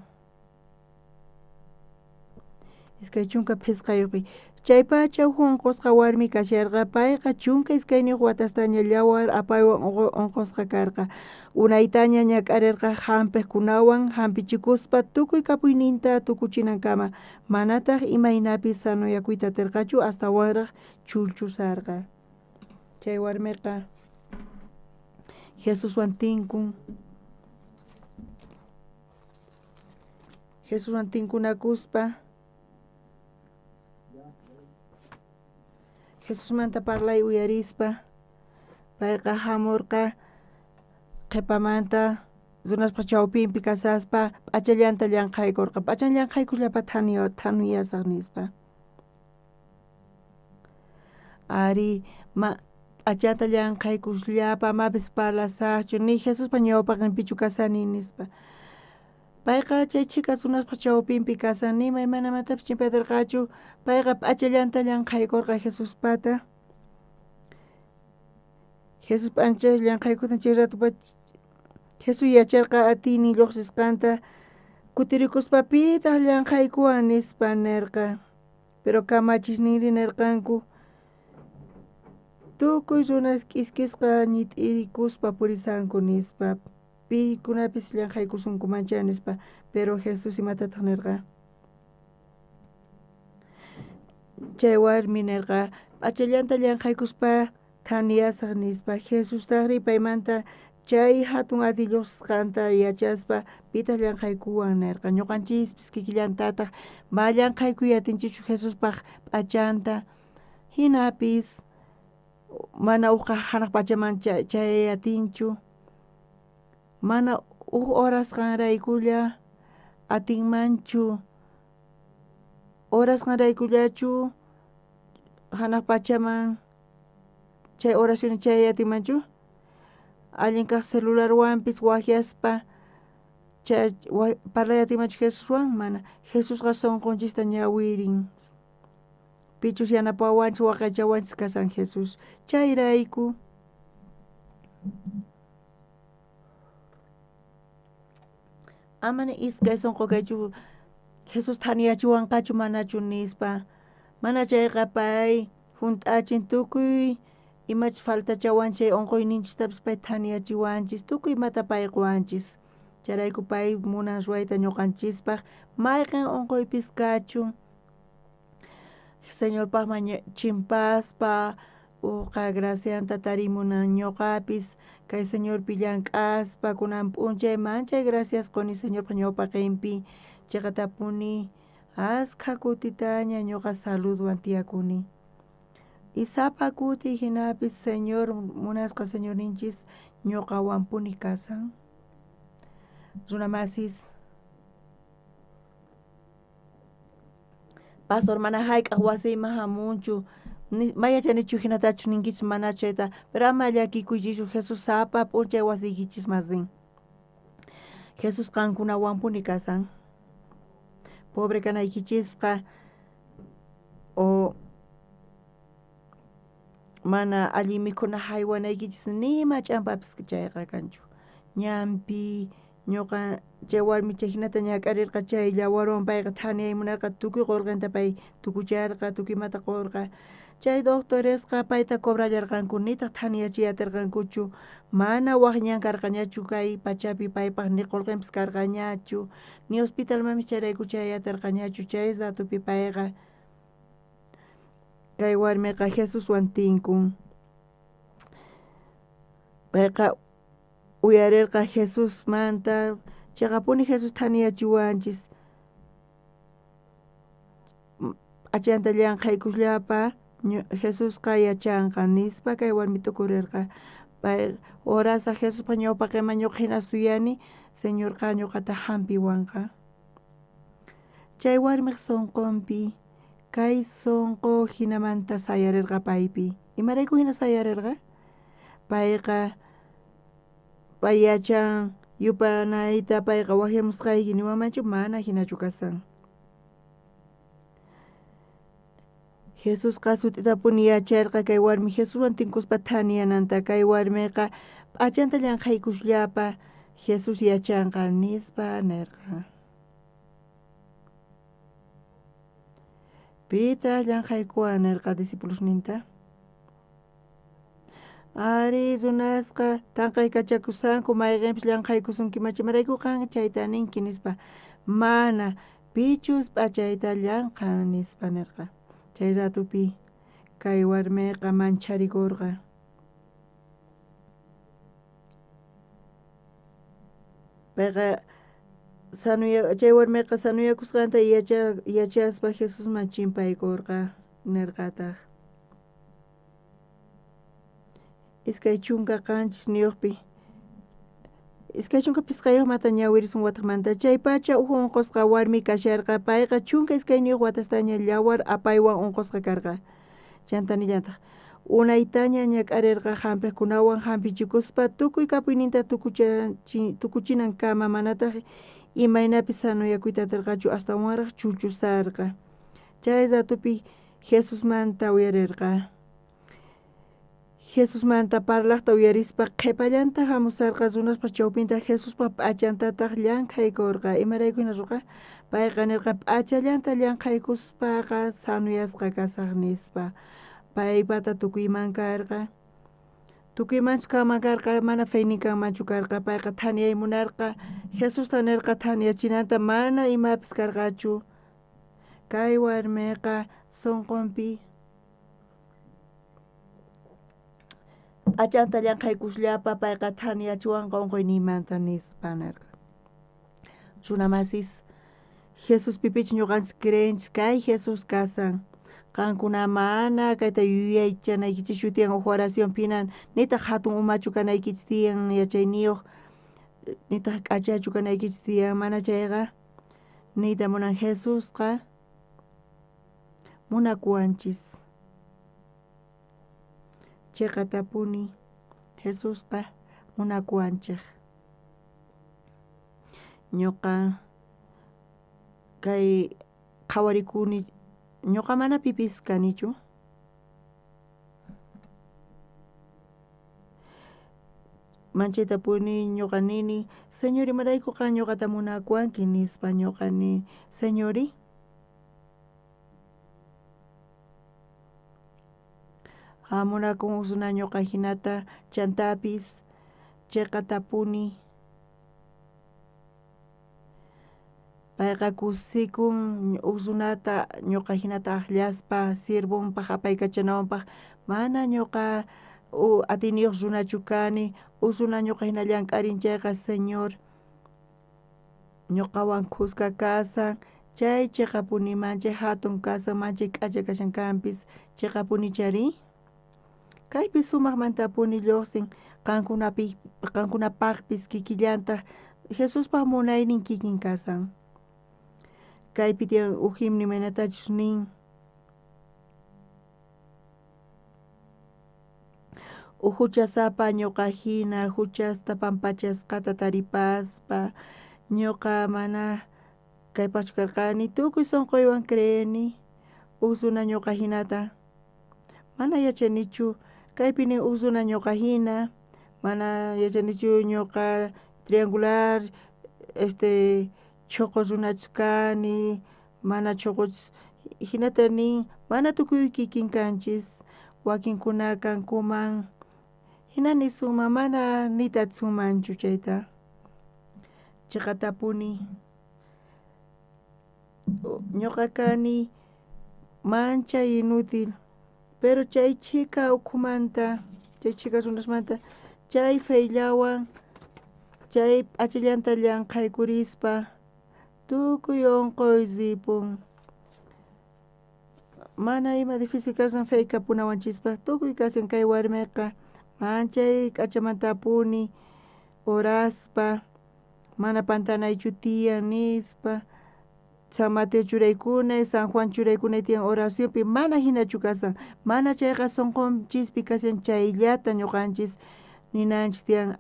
25 chaypacha uj unqusqa warmi kasharqa payqa 12 watastaña yawar apaywan unqusqa karqa unaytaña ñak'arirqa hampiqkunawan hampichikuspa tukuy kapuyninta tukuchinankama manataq imaynapi sanuyakuyta atirqachu astawanraq chhullchusarqa. Chay warmiqa Jesuswan tinkun Jesuswan tinkunakuspa Jesusmanta parlay uyarispa payqa hamurqa qhipamanta runaspa chawpinpi kasaspa p'achallanta llanqhaykurqa p'achan llanqhaykusllapa thanuyasaq nispa. Ari ma p'achata llanqhaykusllapa amapis parlasaqchu ni Jesuspa ñawpaqinpichu kasani nispa. Payqa chay chhika runaspa chawpinpi kasan ni imaymanamantapis chimpatirqachu payqa p'achallanta llanqhaykurqa Jesuspata. Jesús p'ancha llanqhaykusqan chay rato Jesús yacharqa atiynin lluqsisqanta kutirikuspa pitaq llanqhaykuwan nispa nerqa. Pero kamachisninri nerqanku tukuy runas k'iskisqa ñit'ikuspa purisanku nispa pikunapis llanqhaykusunkumancha nispa. Pero Jesús imatataq nerqa chay warmi nerqa p'achallanta llanqhaykuspa thaniyasaq nispa. Jesustaqri paymanta chay hatun atiy lluqsisqanta yachaspa pitaq llanqhaykuwan nerqa. Ñuqanchispis kikillantataq ma llanqhaykuy atinchikchu Jesuspaq p'achanta hinapis mana uqa hanaq pachaman chay atinchu mana uj orasqanraykulla atinmanchu orasqanraykullachu hanaq pachaman chay oración chay atinmanchu allin kaq celularwanpis waqyaspa chay parlay atinmanchu Jesuswan mana Jesusqa sunqunchista ñawirin pichus yanapawanchik waqaychawanchik kasan Jesús chayrayku amana iskay sunqu kaychu Jesús thaniyachiwanqachu manachu nispa. Mana chayqa pay junt'achin tukuy imachus faltachawanchis chay unquyninchistapis pay thaniyachiwanchis, tukuy imata pay quwanchis. Chayrayku pay munan ruwayta ñuqanchispaq mayqin unquypis kachun. Señorpaqman chimpaspa uqa gracianta tarimunan ñuqapis kay Señorpi llank'aspa kunan p'unchay manchay gracias quni Señorpaq ñawpaqinpi chiqatapuni askha kutitaña ñuqa saludwan tiyakuni. Y sapa kuti hinapis Señor munasqa Señorninchis ñuqawanpuni kasan. Runamasis pastor mana hayk'aq wasiyman hamunchu ma yachanichu hinatachu ninkichis mana chayta, pero ama llakikuychischu Jesús sapa p'unchay wasiykichisman rin. Jesús qankunawanpuni kasan. Pobre kanaykichisqa o mana allin mikhuna haywanaykichis nima ch'ampapis chayqa kanchu. Ñanpi ñuqa chay warmi chay hinata ñak'arirqa chay llawarwan payqa thaniyay munarqa tukuy qullqinta pay tukucharqa tukuy imata qurqa. Chay doctoresqa payta cobrallarqanku nitaq thaniyachiy atirqankuchu mana wak ñan karqañachu kay pachapi paypaq ni qullqinpis karqañachu ni hospitalmanpis chayrayku chay atirqañachu chay ratupi payqa kay warmiqa Jesuswan tinkun. Payqa uyarirqa Jesusmanta chiqapuni Jesús thaniyachiwanchis. P'achanta llanqhaykusllapa Jesusqa yachanqa nispa kay warmi tukurirqa. Pay horasa Jesuspa ñawpaqinman ñuqa hina suyani Señorqa ñuqata hampiwanqa. Chay warmiq sunqunpi kay sunqu hinamanta sayarirqa paypi. Imarayku hina sayarirqa? Payqa pay yachan yupanayta payqa waqyamusqayki niwanmanchu mana hinachu kasan. Jesusqa sut'itapuni yacharqa kay warmi Jesuswan tinkuspa thaniyananta kay warmiqa p'achanta llanqhaykusllapa Jesús yachanqa nispa nirqa. Pitaq llanqhaykuwan nirqa discipulosninta. Ari runasqa tanqaykachakusanku mayqinpis llanqhaykusunkimachu imarayku qan chayta ninki nispa. Mana pichus p'achayta llanqhan nispa nirqa. Chay ratupi kay warmiqa mancharikurqa. Payqa chay warmiqa sanuyakusqanta yachaspa Jesusman chimpaykurqa nirqataq. 27 25 mata ñawirisun wataqmanta chay pacha uj unqusqa warmi kasharqa payqa 12 watastaña llawar apaywan unqusqa karqa. Chanta nillantaq unaytaña ñak'arirqa hampiqkunawan hampichikuspa tukuy kapuyninta tukuchinankama manataq imaynapis sanuyakuyta atirqachu astawanraq chuchusarqa. Chay ratupi Jesusmanta uyarirqa. Jesusmanta parlaqta uyarispa qhipallanta hamusarqa runaspa chawpinta Jesuspa p'achantataq llankhaykurqa. Imarayku hina ruqa? Payqa nirqa p'achallanta llankhaykuspaqa sanuyasqa kasaq nispa. Paypata tukuyman karqa. Tukuymanchu kanman karqa mana feynin kanmanchu karqa. Payqa thaniyay munarqa. Jesusta nirqa thaniyachinanta mana imapis karqachu. Kay warmiqa sunqunpi p'achanta llankhaykusllapa payqa thaniyachiwanqa unquyninmanta nispa nirqa. Runamasis Jesuspipichu ñuqanchis creenchis kay Jesús kasan. Qankuna mana kayta yuyaychanaykichis tiyan uj oración phinan nitaq hatun umachu kanaykichis tiyan yachayniyuq nitaq k'achachu kanaykichis tiyan mana chayqa niyta munan Jesusqa munakuwanchis. Chiqatapuni Jesusqa munakuwanchik. Ñuqa kay qhawarikuni ñuqa mana pipis kanichu. Manchaytapuni ñuqa nini, Señor imarayku qan ñuqata munakuwanki nispa ñuqa ni, Señori. Munakun runa ñuqa hinata chantapis chiqatapuni payqa kusikun uj runata ñuqa hinata aqllaspa siervonpaj apaykachanawanpaj mana ñuqa atiyniyuq runachu kani uj runa ñuqa hina llank'arin chayqa Señor ñuqawan khuska kasan chay chiqapuni manchay hatun kasan manchay k'acha kashan kanpis chiqapuni chari kaypi sumaqmantapuni lluqsin qankunapaqpis kikillantaq Jesuspaq munaynin kikin kasan kaypi tiyan uj himno imaynatachus nin uj huchasapa ñuqa hina huchasta pampachasqata taripaspa ñuqa mana kaypaqchu karqani tukuy sunquywan creeni uj runa ñuqa hinata mana yachanichu kaypi nin uj runa ñuqa hina mana yachanichu ñuqa triangular chhuqu runachu kani mana chhuquchu hinata nin mana tukuy kikin kanchis wakinkuna kankuman hina nisunman mana niyta atisunmanchu chayta chiqatapuni ñuqa kani manchay inútil pero chay chhika ukhumanta chay chhika runasmanta chay feyllawan chay p'achallanta llanqhaykurispa tukuy unquy ripun mana ima difícil kashan fey kapunawanchispaq tukuy kashan kay warmiqa manchay k'achamantapuni oraspa mana pantanaychu tiyan nispa San Mateo churaykunay San Juan churaykunay tiyan oracionpi mana hinachu kasan mana chayqa sunqunchispi kashan chayllata ñuqanchis ninanchis tiyan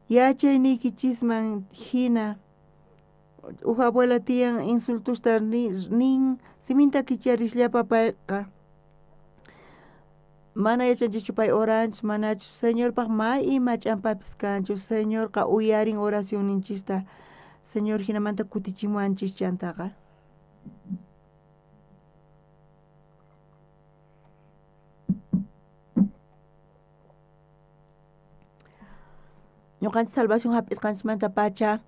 yachayniykichisman hina uj abuela tiyan insultusta nin siminta kicharisllapa payqa mana yachanchischu pay oranchus manachu Señorpaq may ima ch'ampapis kanchu Señorqa uyarin oracionninchista Señor hinamanta kutichimuwanchis chantaqa. Ñuqanchis salvación hap'isqanchismanta pacha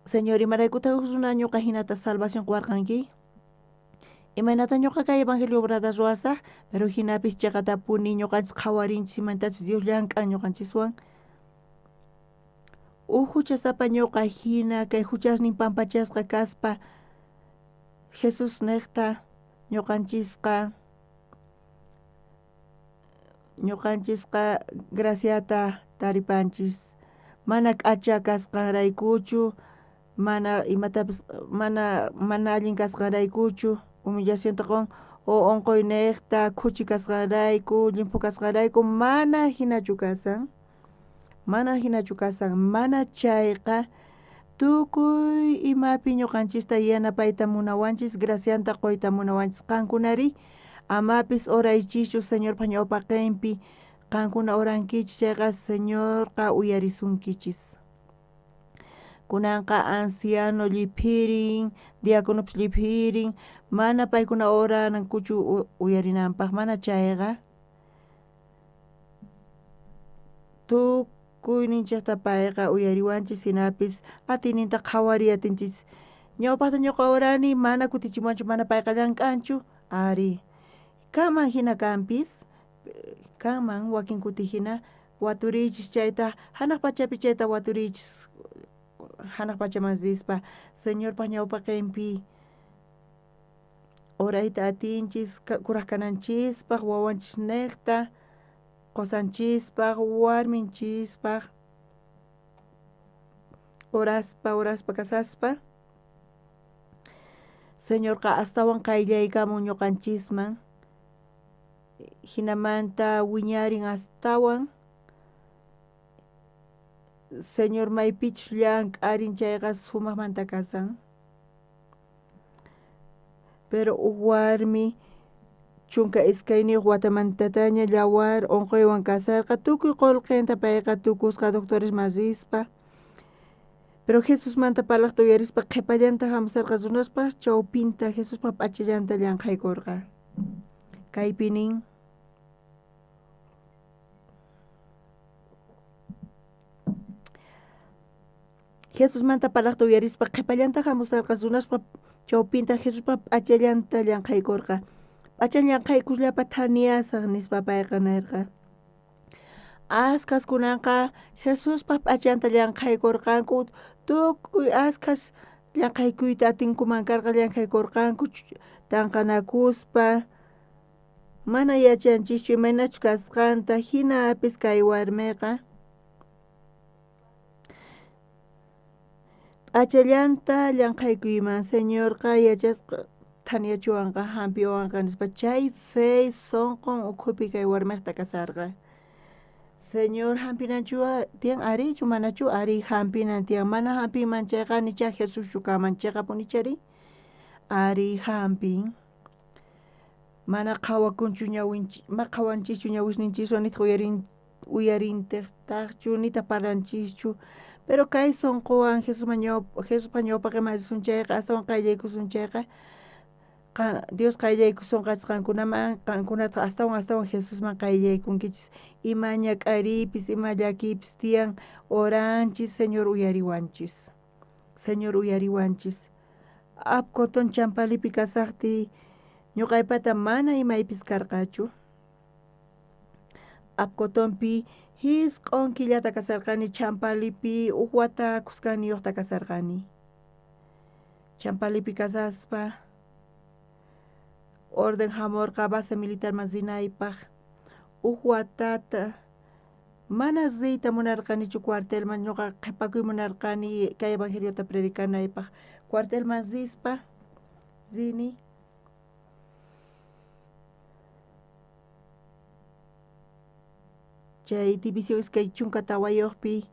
Señor imaraykutaq uj runa ñuqa hinata salvación quwarqanki imaynata ñuqa kay evangelio obrata ruwasaq pero hinapis chiqatapuni ñuqanchis qhawarinchis imantachus Dios llank'an ñuqanchiswan uj huchasapa ñuqa hina kay huchasnin pampachasqa kaspa Jesús niqta ñuqanchisqa graciata taripanchis mana k'acha kasqanraykuchu mana imatapis mana allin kasqanraykuchu humillacionta qun o unquy niqta khuchi kasqanrayku llimphu kasqanrayku mana hinachu kasan mana hinachu kasan mana chayqa tukuy imapi ñuqanchista yanapayta munawanchis gracianta quyta munawanchis qankunari amapis oraychischu Señorpaq ñawpaqinpi qankuna orankichis chayqa Señorqa uyarisunkichis kunanqa anciano lliphirin diaconopis lliphirin mana paykuna oranankuchu uyarinanpaq mana chayqa tukuyninchikta payqa uyariwanchis hinapis atiyninta qhawariy atinchis ñawpaqta ñuqa orani mana kutichimuwanchu mana payqa llank'anchu ari kanman hina kanpis kanman wakin kuti hina waturiychis chayta hanaq pachapi chayta waturiychis hanaq pachaman rispa Señorpaq ñawpaqinpi orayta atinchis kuraq kananchispaq wawanchis niqta qusanchispaq warminchispaq oraspa oraspa kasaspa Señorqa astawan qayllaykamun ñuqanchisman hinamanta wiñarin astawan Señor maypichus llank'arin chayqa sumaqmanta kasan pero uj warmi 12 watamantataña yawar onqoywan kasarqa, tukuy qolqenta payqa tukusqa doctoresman rispa. Pero Jesusmanta parlajta uyarispa qhepallanta hamusarqa runaspaj chawpinta Jesuspa p'achallanta llanqhaykorqa. Kaypi nin: Jesusmanta parlajta uyarispa qhepallanta hamusarqa runaspa chawpinta Jesuspa p'achallanta llanqhaykorqa. P'achan llanqhaykusllapa thaniasaj nispa payqa nerqa. Askhas kunanqa Jesuspa p'achanta llanqhaykorqanku, tukuy askhas llanqhaykuyta atinkuman karqa llanqhaykorqanku tanqanakuspa. Mana yachanchischu imaynachus kasqanta, hinapis kay warmiqa p'achallanta llanqhaykuyman Señorqa yachasqa thaniyachiwanqa hampiwanqa nispa. Chay fe sonqon ukhupi kay warmiqta kasarqa. Señor hampinanchu tiyan arichu manachu ari hampinan tiyan, mana hampinman chayqa nicha Jesuschu kaman cheqapunichari ari hampin. Mana qhawakunchu ñawinchis, ma qhawanchischu ñawisninchiswan nitaq uyarintaqchu nitaq parlanchischu. Pero kay sonqowan Jesuspa ñawpaqinman risun chayqa, astawan qayllaykusun chayqa, Dios qayllaykusonqachis qankunaman, qankunataq astawan astawan Jesusman qayllaykunkichis. Ima ñak'ariypis, ima llakiypis tiyan, oranchis, Señor uyariwanchis. Señor uyariwanchis. Apcoton Champalipi kasaqtiy ñuqaypata mana imaypis karqachu. Apcotonpi 9 killata kasarqani, Champalipi uj wata khuskaniyuqta kasarqani. Champalipi kasaspa orden hamurqa base militarman rinaypaq. Uj watata mana riyta munarqanichu cuartelman, ñuqa qhipakuy munarqani kay evangeliota predicanaypaq. Cuartelman rispa rini. Chay división 24pi,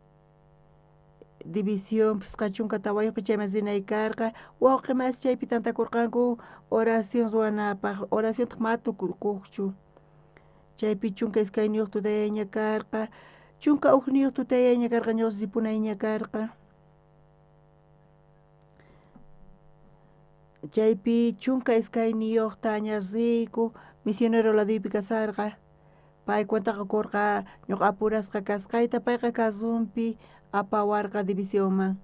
división 54pi chayman rinay karqa. Wawqi masi chaypi tantakurqanku oración ruwanapaq, oraciontaq ma tukurkuqchu. Chaypi 12 tutayayña karqa, 11 tutayayña karqa, ñuqa ripunayña karqa. Chaypi 12taña riyku, misionero laduypi kasarqa. Pay cuentaqa kurqa ñuqa apurasqa kasqayta, payqa carrunpi apawarqa divisionman.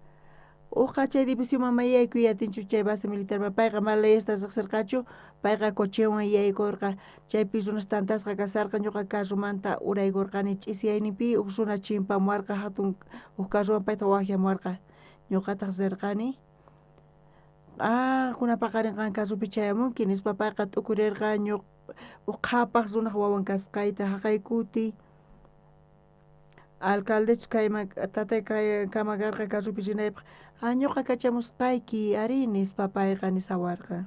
Uqa chay divisionman mayaykuy atinchu chay base militarman, payqa mana leyesta riqsirqachu, payqa cochewan yaykurqa. Chaypi runas tantasqa kasarqa, ñuqa carrumanta uraykurqani ch'isiyayninpi uj runa chimpamuwarqa hatun uj carruwan payta waqyamuwarqa. Ñuqataq rirqani. Ah, kunan paqarin qan carrupi chayamunki nispa payqa t'ukurirqa ñuqa uj qhapaq runaq wawan kasqayta. Haqay kuti alcaldechu kayman tatay kama karqa carrupi rinaypaq. Ah, ñuqa kachamusqayki ari nispa payqa nisawarqa.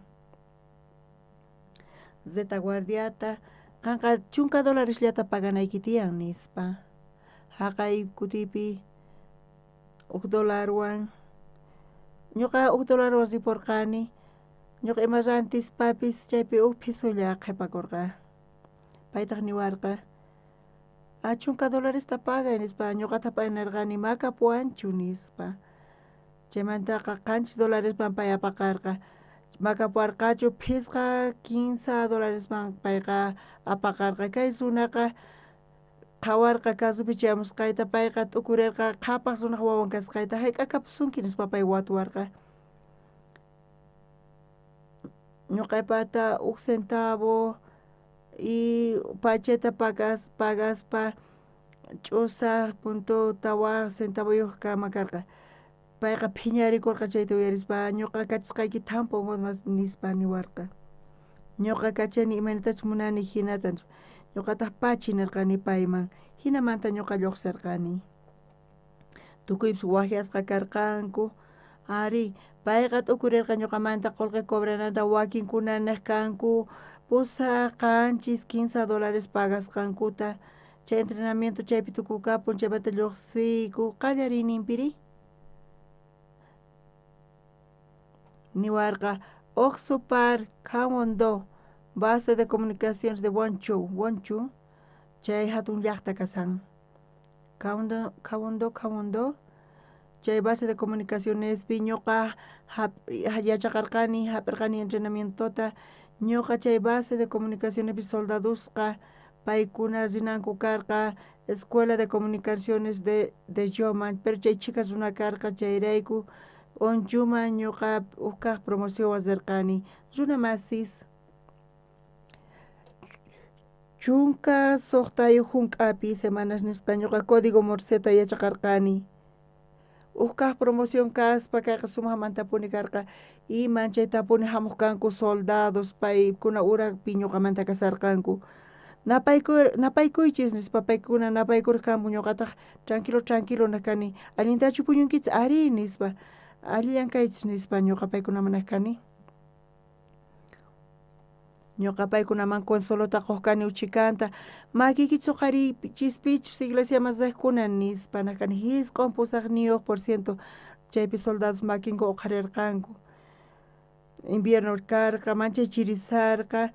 Retaguardiata qanqa $10 paganayki tiyan nispa. Haqay kutipi $1wan ñuqa $1wan ripurqani. Ñuqa ima rantispapis chaypi uj phisulla qhipakurqa. Paytaq niwarqa: "Ah, $10 pagay" nispa. Ñuqataq pay nirqani makapuwanchu nispa. Chaymantaqa $7man pay apaqarqa. Makapuwarqachu phisqa $15man payqa apaqarqa. Kay runaqa qhawarqa carrupi chayamusqayta, payqa t'ukurirqa qhapaq runaq wawan kasqayta. Hayk'a kapusunki nispa pay watuwarqa. Ñuqaypata uj centavo y pacheta pagaspa 4.4 centavoyuq kama karqa. Payqa phiñarikurqa chayta uyarispa, ñuqa kachisqayki thampu nispa niwarqa. Ñuqa kachani imaynatachus munani hinata. Ñuqataq pachi nirqani payman. Hinamanta ñuqa lluqsirqani. Tukuypis waqyasqa karqanku. Ari, payqa t'ukurirqa ñuqamanta qullqi cobrananta, wakinkuna niq kanku 8, 7, $15 pagasqankuta. Chay entrenamiento chaypi tukukapun, chaymanta lluqsiyku qallariyninpiri. Niwarqa Oxupar Khawondo Base de comunicaciones de Wonchu, chay hatun llaqta kasan. Kawundo, chay base de comunicacionespi ñuqa yachaqarqani, hap'irqani entrenamientota, ñuqa chay base de comunicacionespi soldadusqa paykuna rinanku karqa escuela de comunicaciones de Yoman, pero chay chhika runa karqa chayrayku Onchuman ñuqa huk kaq promocionwan rirqani. Runa masis 16 hunk'api semanas nisqa ñuqa código Morseta yachaqarqani. Huk kaq promoción kaspa kayqa sumaqmantapuni karqa y manchaytapuni hamuq kanku soldados paykuna urapi ñuqamanta kasarqanku. Napaykuychis nispa paykuna napaykuraq kanku ñuqataq tranquilo tranquilo naq kani. Allintachu puñunkichis ari nispa, allillan kaychis nispa ñuqa paykunaman naq kani. Ñuqa paykunaman consuelota quq kani uchikanta, makiykichis uqhariychispichus iglesiaman riqkuna nispa naq kani 98% chaypi soldados makinku uqharirqanku. Invierno karqa, manchay chirisarqa,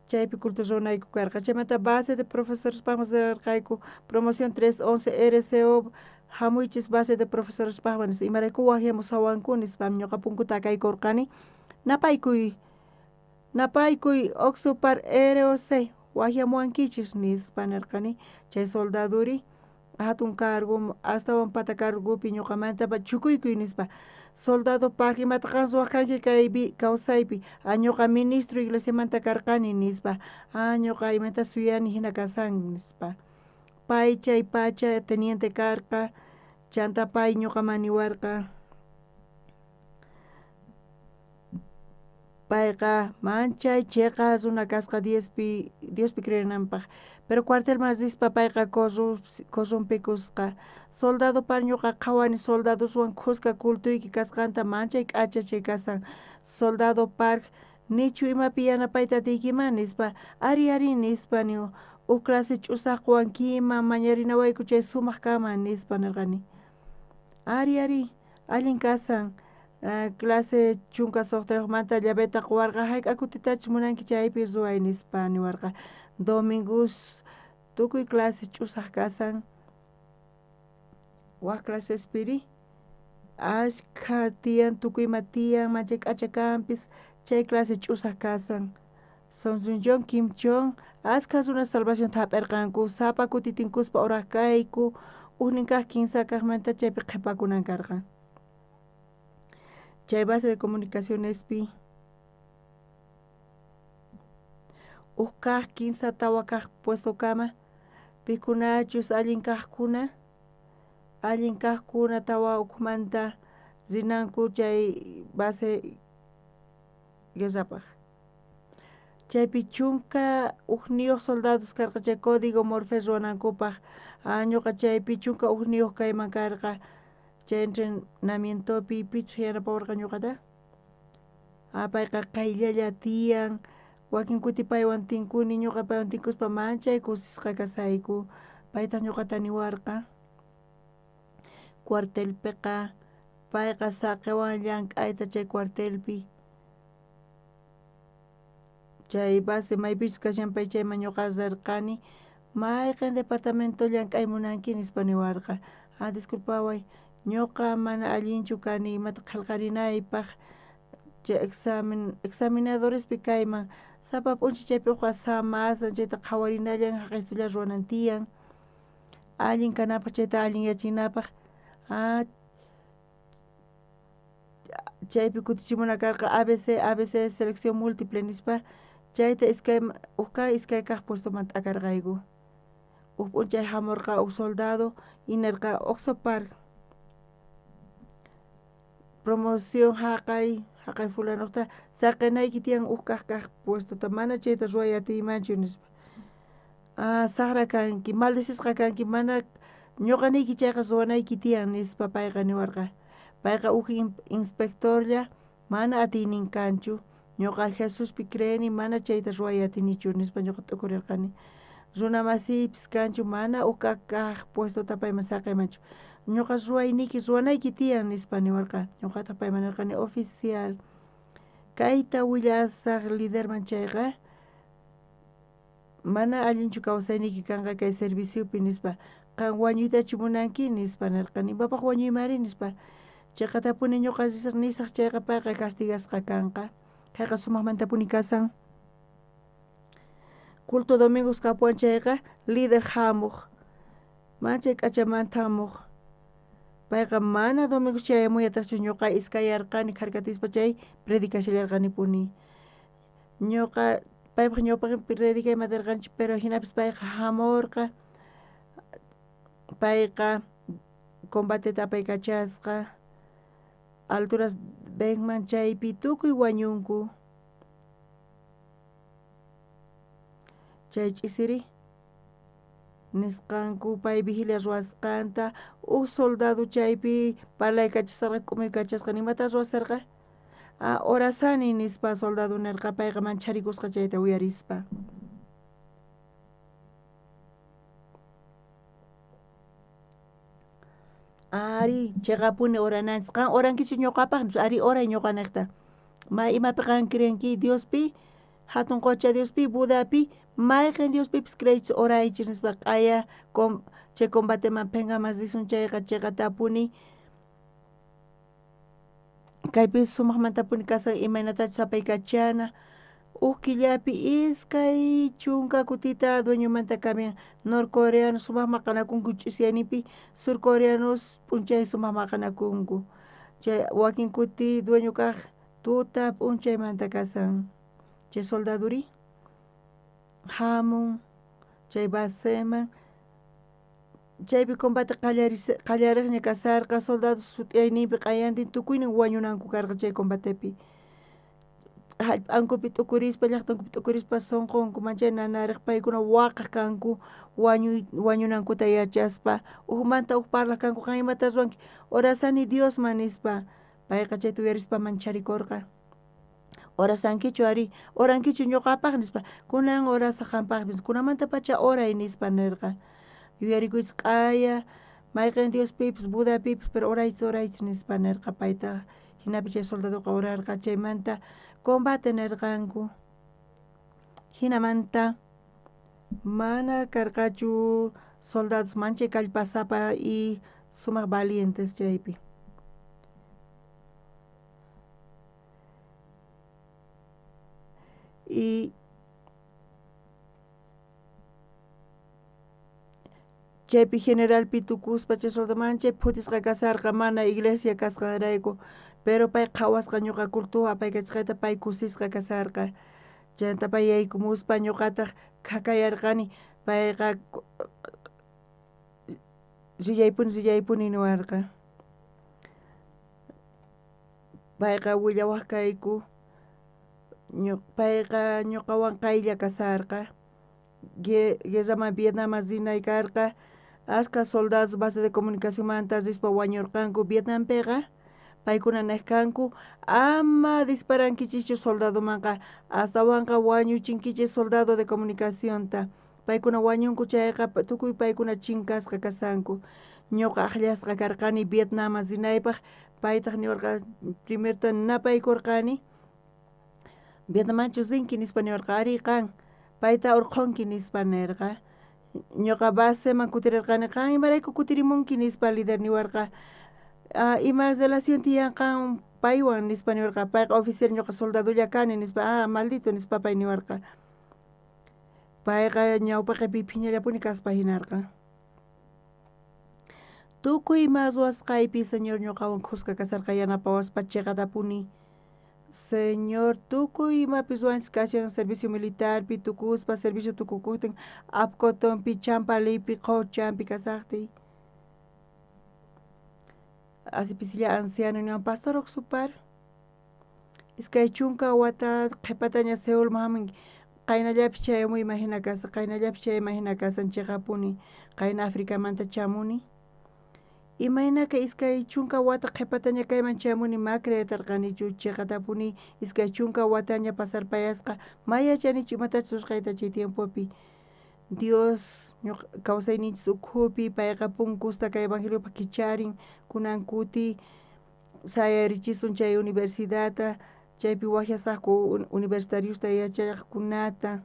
chaypi culto ruwanayku karqa. Chaymanta base de profesorespaqman rirqayku promoción 311 RCO hamuychis base de profesorespaqman nispa, imarayku waqyamusawanku nispa ñuqa punkuta akaykurqani. Napaykuy Oxupar ROC waqyamuwankichis nispa nirqani. Chay soldaduri hatun cargo astawan pata cargopi ñuqamanta chukuykuy nispa. Soldado Park imata qan ruwaq kanki kaypi kawsaypi, ñuqa ministro iglesiamanta karqani nispa, ñuqa imata suyani hina kasan nispa. Pay chay pacha teniente karqa, chanta pay ñuqaman niwarqa. Payqa manchay chiqa runa kasqa Diospi creenanpaq, pero cuartelman rispa payqa corrompikusqa. Soldado par ñuqa qhawani soldadoswan khuska cultuyki kasqanta manchay k'acha chay kasan. Soldado Park nichu imapi yanapayta atiykiman nispa, ari ari nispa niw, huk clase ch'usaq quwankiman mañarinawayku chay sumaq kanman nispa nirqani. Ari ari allin kasan. Clase 16manta llaveta quwarqa hayk'a kutitachus munanki chaypi ruway nispa niwarqa. Domingos tukuy clase ch'usaq kasan. Wak clasespiri ashkha tiyan tukuy ima tiyan manchay k'acha kanpis chay clase ch'usaq kasan. Sonsunchon Kimchon ashkha runas salvacionta hap'irqanku sapa kuti tinkuspa oraq kayku ujnin kaq kinsa kaqmanta chaypi qhipakunan karqa. Chay base de comunicacionespi huk kaq kinsa tawa kaq puestokama pikunachus allin kaqkuna tawa ukhumanta rinanku chay base guerrapaq. Chaypi 11 soldados karqa chay código Morse ruwanankupaq. Ñuqa chaypi 11 kayman karqa. Chay entrenamientopi pichus yanapawarqa ñuqata. Payqa qayllalla tiyan, wakin kuti paywan tinkuni, ñuqa paywan tinkuspa manchay kusisqa kasayku. Paytaq ñuqata niwarqa. Cuartelpiqa payqa saqiwan llank'ayta chay cuartelpi. Chay base maypichus kashan pay chayman ñuqa rirqani. Mayqin departamento llank'ay munanki nispa niwarqa. Disculpaway, ñuqa mana allinchu kani imata qillqarinaypaq chay examinadorespi kayman sapa p'unchay chaypi uqa samasan chayta qhawarinallan haqaystulla ruwanan tiyan allin kanapaq chayta allinyachinapaq. Chaypi kutichimuna karqa ABC ABC selección múltiple nispa chayta huk kaq iskay kaq puestoman t'akarqayku. Huk p'unchay hamurqa huk soldado y nirqa Oxopar promoción haqay fulanuqta saqinayki tiyan huk kaq kaq puestota mana chayta ruway atiymanchu nispa. Saqra kanki, maldecisqa kanki, mana ñuqa niyki chayqa ruwanayki tiyan nispa payqa niwarqa. Payqa huk inspectorlla mana atiynin kanchu, ñuqa Jesuspi creeni mana chayta ruway atinichu nispa ñuqa t'ukurirqani. Runa masiypis kanchu mana huk kaq kaq puestota payman saqiymanchu. Ñuqa ruwayniyki ruwanayki tiyan nispa niwarqa. Ñuqataq payman nirqani oficial kayta willasaq liderman chayqa Mana allinchu kawsayniyki kanqa kay serviciopi nispa. Qan wañuytachu munanki nispa nirqani. Imapaq wañuymari nispa. Cheqatapuni ñuqa nisaq chayqa payqa castigasqa kanqa. Kayqa sumaqmantapuni kasan. Culto domingos kapuwan chayqa líder hamuq. Manchay k'achamanta hamuq. Payqa mana domingos chayamuyataqchu ñuqa iskayarqani kharkatispa chay predicashallarqanipuni. Ñuqa paypaq ñawpaqinpi predicayman atirqanichu pero hinapis payqa hamurqa. Payqa combateta apaykachasqa alturas Benman chaypi tukuy wañunku. Chay ch'isiri nisqanku pay vigilia ruwasqanta uj soldado chaypi parlaykachasqa k'umuykachasqa imata ruwasarqa orasani nispa soldado nirqa payqa mancharikusqa chayta uyarispa. Ari cheqapuni orananchis qan orankichu ñuqapaq ari oray ñuqaniqta ma imapi qan creenki Diospi hatun qocha Diospi Budapi mayqin Diospipis creeychis oraychis nispa q'aya chay combateman phenkaman risun chayqa cheqatapuni kaypi sumaqmantapuni kasan imaynatachus apaykachana uj killapi 20 kutita dueñomanta cambian norcoreanos sumaq maqanakunku ch'isiyayninpi surcoreanos p'unchay sumaq maqanakunku chay wakin kuti dueño kaq tuta p'unchaymanta kasan chay soldaduri hamun chay baseman chaypi combate qallariqña kasarqa soldados sut'iyayninpi q'ayantin tukuynin wañunanku karqa chay combatepi hallp'ankupi t'ukurispa llaqtankupi t'ukurispa sunqunku manchay nanariq paykuna waqaq kanku wañunankuta yachaspa ujmanta uj parlaq kanku qan imata ruwanki orasani Diosman nispa payqa chayta uyarispa mancharikurqa orasankichu ari orankichu ñuqapaq nispa kunan orasaq qampaqpis kunamantapacha oray nispa nirqa yuyarikuychis q'aya mayqin Diospipis Budapipis pero oraychis oraychis nispa nirqa payta hinapi chay soldadoqa orarqa chaymanta combate nirqanku hinamanta mana karqachu soldados manchay kallpasapa y sumaq valientes chaypi. Y chaypi generalpi tukuspa chay soldado manchay phutisqa kasarqa mana iglesia kasqanrayku pero pay qhawasqa ñuqa culto apaykachasqayta pay kusisqa kasarqa chayta pay yaykumuspa ñuqataq khakayarqani payqa rillaypuni rillaypuni niwarqa payqa willawaq kayku payqa ñuqawan qaylla kasarqa guerraman Vietnamman rinay karqa askha soldados base de comunicacionmanta rispa wañurqanku Vietnampiqa paykuna niq kanku ama disparankichikchu soldadomanqa astawanqa wañuchinkichik soldado de comunicacionta paykuna wañunku chayqa tukuy paykuna chinkasqa kasanku ñuqa aqllasqa karqani Vietnamman rinaypaq paytaq niwarqa primerta napaykurqani Vietnammanchu rinki nispa niwarqa ari qan payta urqhunki nispa nirqa ñuqa baseman kutirirqani qan imarayku kutirimunki nispa líder niwarqa ima relación tiyan qan paywan nispa niwarqa payqa oficial ñuqa soldadolla kani nispa maldito nispa pay niwarqa payqa ñawpaqpi phiñallapuni kaspa hinarqa tukuy ima ruwasqaypi Señor ñuqawan khuska kasarqa yanapawaspa chiqatapuni Señor tukuy imapis ruwanchis kashan servicio militarpi tukuspa servicio tukukuqtin Apcotonpi Champalipi Qhochampi kasaqtiy así pisilla anciano niwan pastor Ocsupar 20 wata qhipataña Seulman hamunki qaynallapi chayamuyman hina kasaq qaynallapi chayayman hina kasan chiqapuni qayna Africamanta chamuni imaynaka 20 wata qhipataña kayman chayamuni ma creerqanichu chiqatapuni 20 wataña pasarpayasqa ma yachanichu imatachus ruwasqayta chay tiempopi Dios kawsayninchis ukhupi payqa punkusta kay evangeliopaq kicharin kunan kuti sayarichisun chay universidadta chaypi waqyasaqku universitariosta yachaqkunata.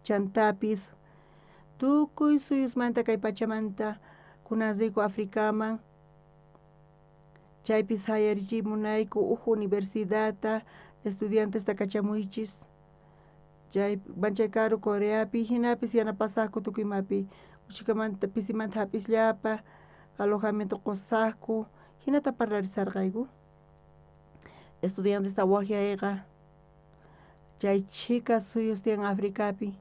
Chantapis tukuy suyusmanta kay pachamanta kunan riyku Africaman, chaypi sayarichiy munayku uj universidadta estudiantesta kachamuychis, chay manchay karu Coreapi jinapis yanapasaqku tukuy imapi, uchikamanta pisimanta hap'isllapa alojamiento qusaqku, jinata parlarisarqayku. Estudiantesta waqyayqa chay chhika suyus tiyan Africapi,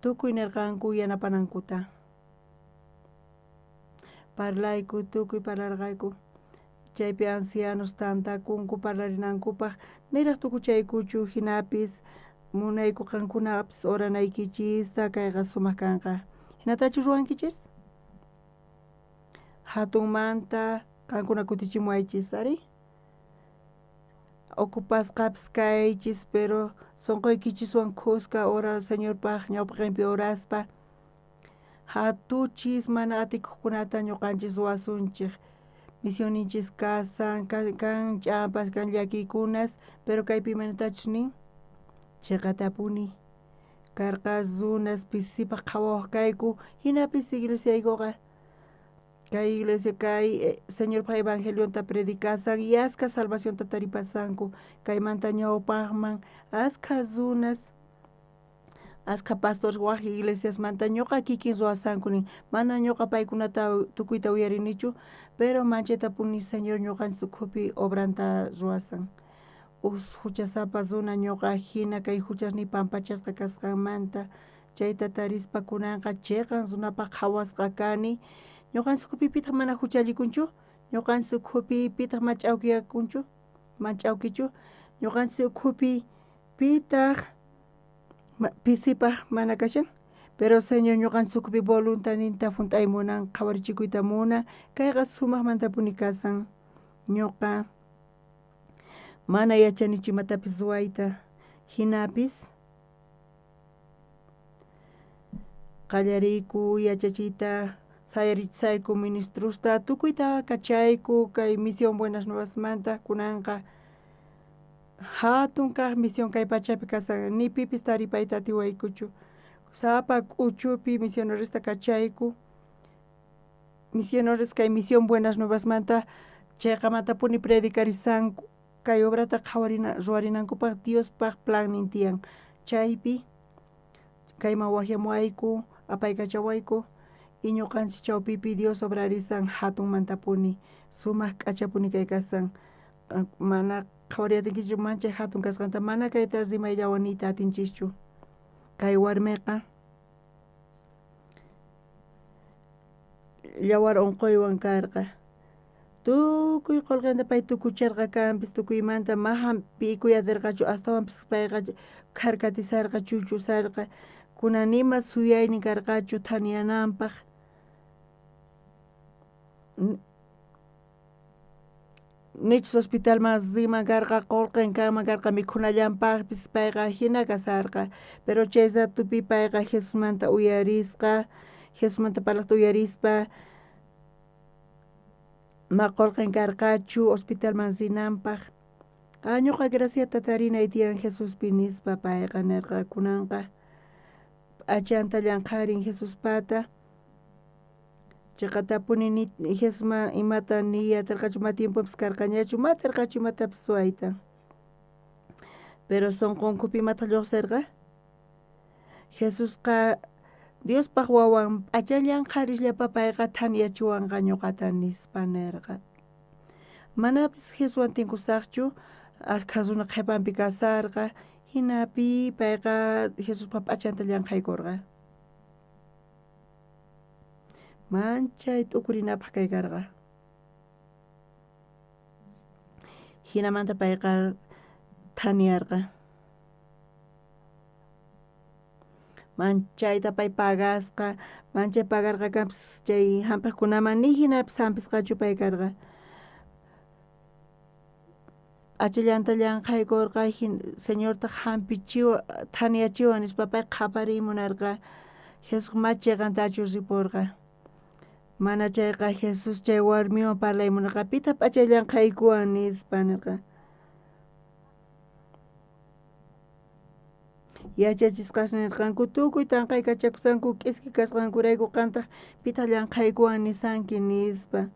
tukuy nirqanku yanapanankuta. Parlayku, tukuy parlarqayku, chaypi ancianos tantakunku parlarinankupaq, niraq tukuchaykuchu jinapis munayku qankunapis oranaykichista, kayqa sumaq kanqa. Jinatachu ruwankichis? Hatunmanta qankuna kutichimuwaychis ari. Ocupasqapis kaychis, pero sunquykichiswan khuska ora Señorpaq ñawpaqinpi oraspa hatuchis mana atikuqkunata ñuqanchis ruwasunchik. Misioninchis kasan, kan ch'ampas, kan llakiykunas, pero kaypi imaynatachus nin chiqatapuni karqa runas pisipaq qhawawaq kayku, jinapis iglesiaykuqa kay iglesia kay Señorpaq evangelionta predicasan y askha salvacionta taripasanku, kaymanta ñawpaqman askha runas, askha pastores waj iglesiasmanta ñuqa kikin ruwasanku nin, mana ñuqa paykunata tukuyta uyarinichu, pero manchaytapuni Señor ñuqanchis ukhupi obranta ruwasan. Uj huchasapa runa ñuqa jina kay huchasniy pampachasqa kasqanmanta chayta tarispa kunanqa chiqan runapaq qhawasqa kani. Ñuqanchis ukhupi pitaq mana huchallikunchu, ñuqanchis ukhupi pitaq mach'awkiyakunchu, mach'awkichu, ñuqanchis ukhupi pitaq pisipaq mana kashan, pero Señor ñuqanchis ukhupi voluntadninta junt'ay munan, qhawarichikuyta munan, kayqa sumaqmantapuni kasan. Ñuqa mana yachanichu imatapis ruwayta, jinapis qallariyku yachachiyta, sayarichisayku ministrusta, tukuyta kachayku kay Misión Buenas Nuevasmanta, kunanqa hatun kaq misión kay pachapi kasan, ni pipis taripayta atiwaykuchu, sapa k'uchupi misioneresta kachayku, misioneros kay Misión Buenas Nuevasmanta chayqamantapuni predicarisanku, kay obrata qhawarina ruwarinankupaq Diospaq plannin tiyan, chaypi kayman waqyamuwayku, apaykachawayku, y ñuqanchis chawpipi Dios obrarisan hatunmantapuni, sumaq k'achapuni kay kasan, mana qhawariyatinkichu manchay hatun kasqanta, mana kayta rimayllawan niyta atinchischu. Kay warmiqa yawar unquywan karqa, tukuy qullqinta pay tukucharqa kanpis, tukuymanta ma hampiykuy atirqachu, astawanpis payqa kharkatisarqa, chuchusarqa, kunan nima suyaynin karqachu thaniyananpaq. Nichus hospitalman riman karqa, qullqin kanman karqa mikhunallanpaqpis, payqa hina kasarqa, pero chay ratupi payqa Jesusmanta uyarisqa, Jesusmanta parlaqta uyarispa ma qullqin karqachu hospitalman rinanpaq. Ah, ñuqa graciata tarinay tiyan Jesuspi nispa payqa nirqa, kunanqa p'achanta llanqharin Jesuspata, chiqatapuni ni Jesusman imata niy atirqachu, ma tiempopis karqañachu, ma atirqachu imatapis ruwayta. Pero sunqunkupi imataq lluqsirqa? Jesusqa Diospaq wawan p'achan llanqharisllapa payqa thaniyachiwanqa ñuqata nispa nirqa. Manapis Jesuswan tinkusaqchu, askha runa qhipanpi kasarqa, hinapi payqa Jesuspa p'achanta llanqhaykurqa. Manchay t'ukurinapaq kay karqa. Hinamanta payqa thaniyarqa. Manchayta pay pagasqa, manchay pagarqa kanpis chay hampiqkunaman ni hinapis hampisqachu pay karqa. P'achallanta llanqhaykurqa, Señortaq hampichiwan, thaniyachiwan nispa pay qhapariy munarqa. Jesús ma chiqantachu ripurqa. Mana chayqa Jesús chay warmiwan parlay munarqa, pitaq p'achay llanqhaykuwan nispa nirqa. Yachachisqas nerqanku tukuy tanqaykachakusqanku k'iski kasqankurayku qantaj pitaq llanqhaykuwan nisanki nispa.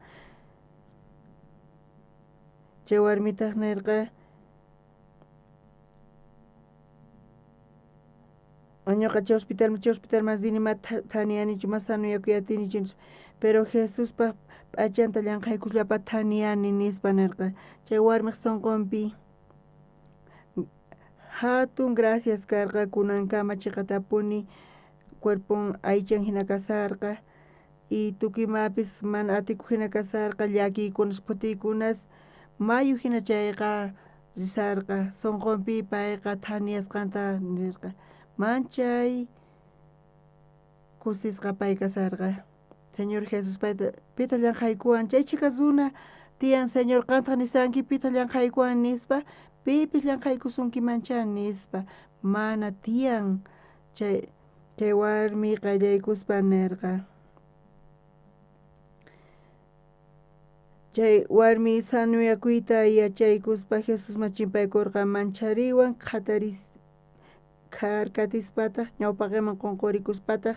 Chay warmitaq nerqa ñuqa chay hospitalman rini ma thaniyanichu ma sanoyakuy atinichu nispa. Pero Jesuspa p'achanta llanqhaykusllapa thaniyani nispa nerqa. Chay warmiq sunqunpi hatun gracias karqa kunankama chiqatapuni cuerpon aychan hina kasarqa y tukuy imapis mana atikuq hina kasarqa llakiykunas phutiykunas mayu hina chayqa risarqa sunqunpi payqa thaniyasqanta nirqa manchay kusisqa pay kasarqa. Señor Jesús payta pitaq llanqhaykuwan chay chhika runa tiyan Señor qantaq nisanki pitaq llanqhaykuwan nispa pipis llanqhaykusunkimancha nispa mana tiyan chay warmi qallaykuspa nerqa. Chay warmi sanuyakuyta yachaykuspa Jesusman chimpaykurqa manchariwan kharkatispataq ñawpaqinman qunqurikuspataq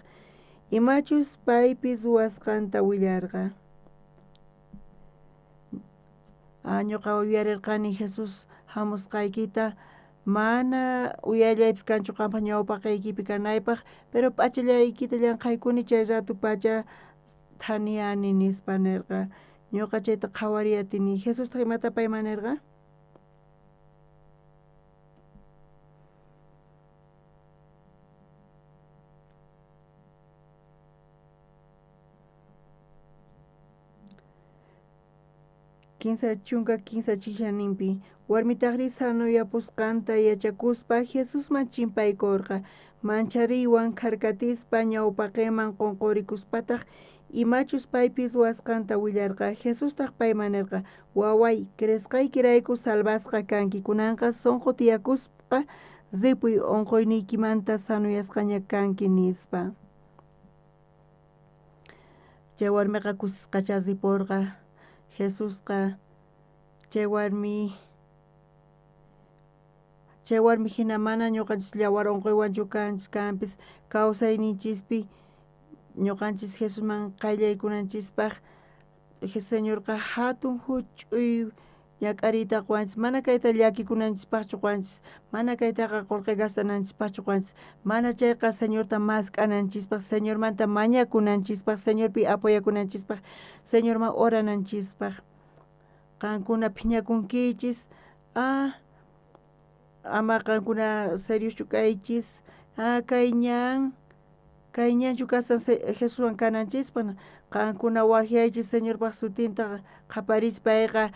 imachus paypi ruwasqanta willarqa. Ñuqa uyarirqani Jesús hamusqaykita mana uyallaypis kanchu qampaq ñawpaqaykipi kanaypaq pero p'achallaykita llanqhaykuni chay rato pacha thaniyani nispa nerqa. Ñuqa chayta qhawariy atini. Jesustaq imata payman nerqa? 33 chikllaninpi warmitaqri sanuyapusqanta yachakuspa Jesusman chimpaykurqa manchariywan kharkatispa ñawpaqinman qunqurikuspataq imachus paypi ruwasqanta willarqa. Jesustaq payman nirqa waway creesqaykirayku salvasqa kanki kunanqa sunqu tiyakuspa ripuy unquyniykimanta sanuyasqaña kanki nispa. Chay warmiqa kusisqacha ripurqa. Jesusqa chay warmi hina mana ñuqanchis yawar unquywanchu kanchis kanpis kawsayninchispi ñuqanchis Jesusman qayllaykunanchispaq Señorqa hatun huch'uy ñak'ariyta quwanchis mana kayta llakikunanchispaqchu quwanchis mana kaytaqa qullqi gastananchispaqchu quwanchis mana chayqa Señorta mask'ananchispaq Señormanta mañakunanchispaq Señorpi apoyakunanchispaq Señorman orananchispaq. Qankuna phiñakunkichis ama qankuna serioschu kaychis kay ñanchu kasan Jesuswan kananchispaq qankuna waqyaychis Señorpaq sutinta qhaparispa payqa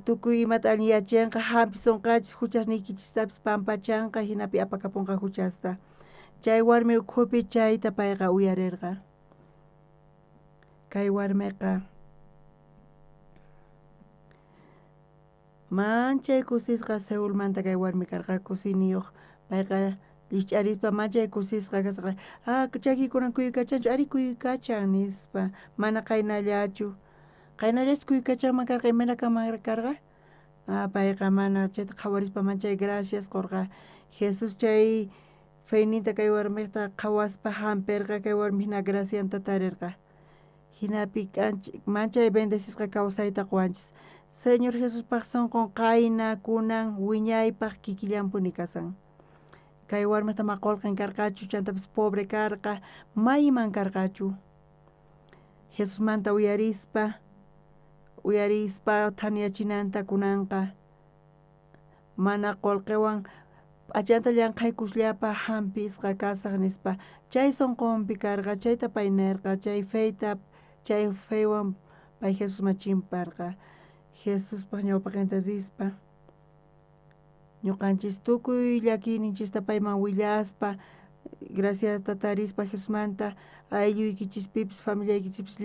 tukuy imata alliyachinqa hampisunqachis huchasniykichistapis pampachanqa hinapi apakapunqa huchasta. Chay warmi ukhupi chayta payqa uyarirqa. Kay warmiqa manchay kusisqa Seulmanta kay warmi karqa kusiniyuq payqa llikch'arispa manchay kusisqa kasqa chakiykunan kuykachanchu ari kuykachan nispa mana qaynallachu qaynallachu kuykachanman karqa imayna kanman karqa payqa mana chayta qhawarispa manchay gracias qurqa. Jesús chay feyninta kay warmiqta qhawaspa hampirqa kay warmi hina gracianta tarirqa. Hinapi manchay bendecisqa kawsayta quwanchis. Señor Jesuspaq sunqun qayna kunan wiñaypaq kikillanpuni kasan. Kay warmiqta ma qullqin karqachu chantapis pobre karqa mayman karqachu. Jesusmanta uyarispa thaniyachinanta kunanqa mana qullqiwan p'achanta llanqhaykusllapa hampisqa kasaq nispa chay sunqunpi karqa chayta pay nirqa chay feywan pay Jesusman chimparqa. Jesuspaq ñawpaqinta rispa ñuqanchis tukuy llakiyninchista payman willaspa graciasta tarispa Jesusmanta aylluykichispipis familiaykichispis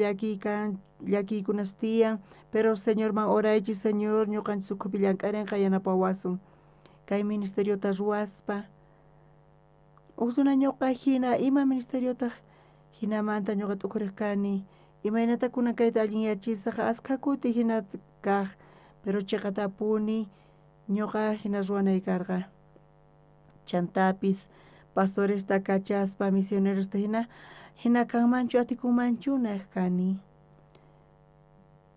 llakiykunas tiyan pero Señorman oraychis Señor ñuqanchis ukhupi llank'arinqa yanapawasun kay ministeriota ruwaspa huk runa ñuqa hina ima ministeriotaq hinamanta ñuqa t'ukuriq kani imaynata kunan kayta allinyachisaq askha kuti hina kaq pero chiqatapuni ñuqa hina ruwanay karqa. Chantapis Pastoresta kachaspa misionerosta hina hina kanmanchu atikunmanchu nej kani.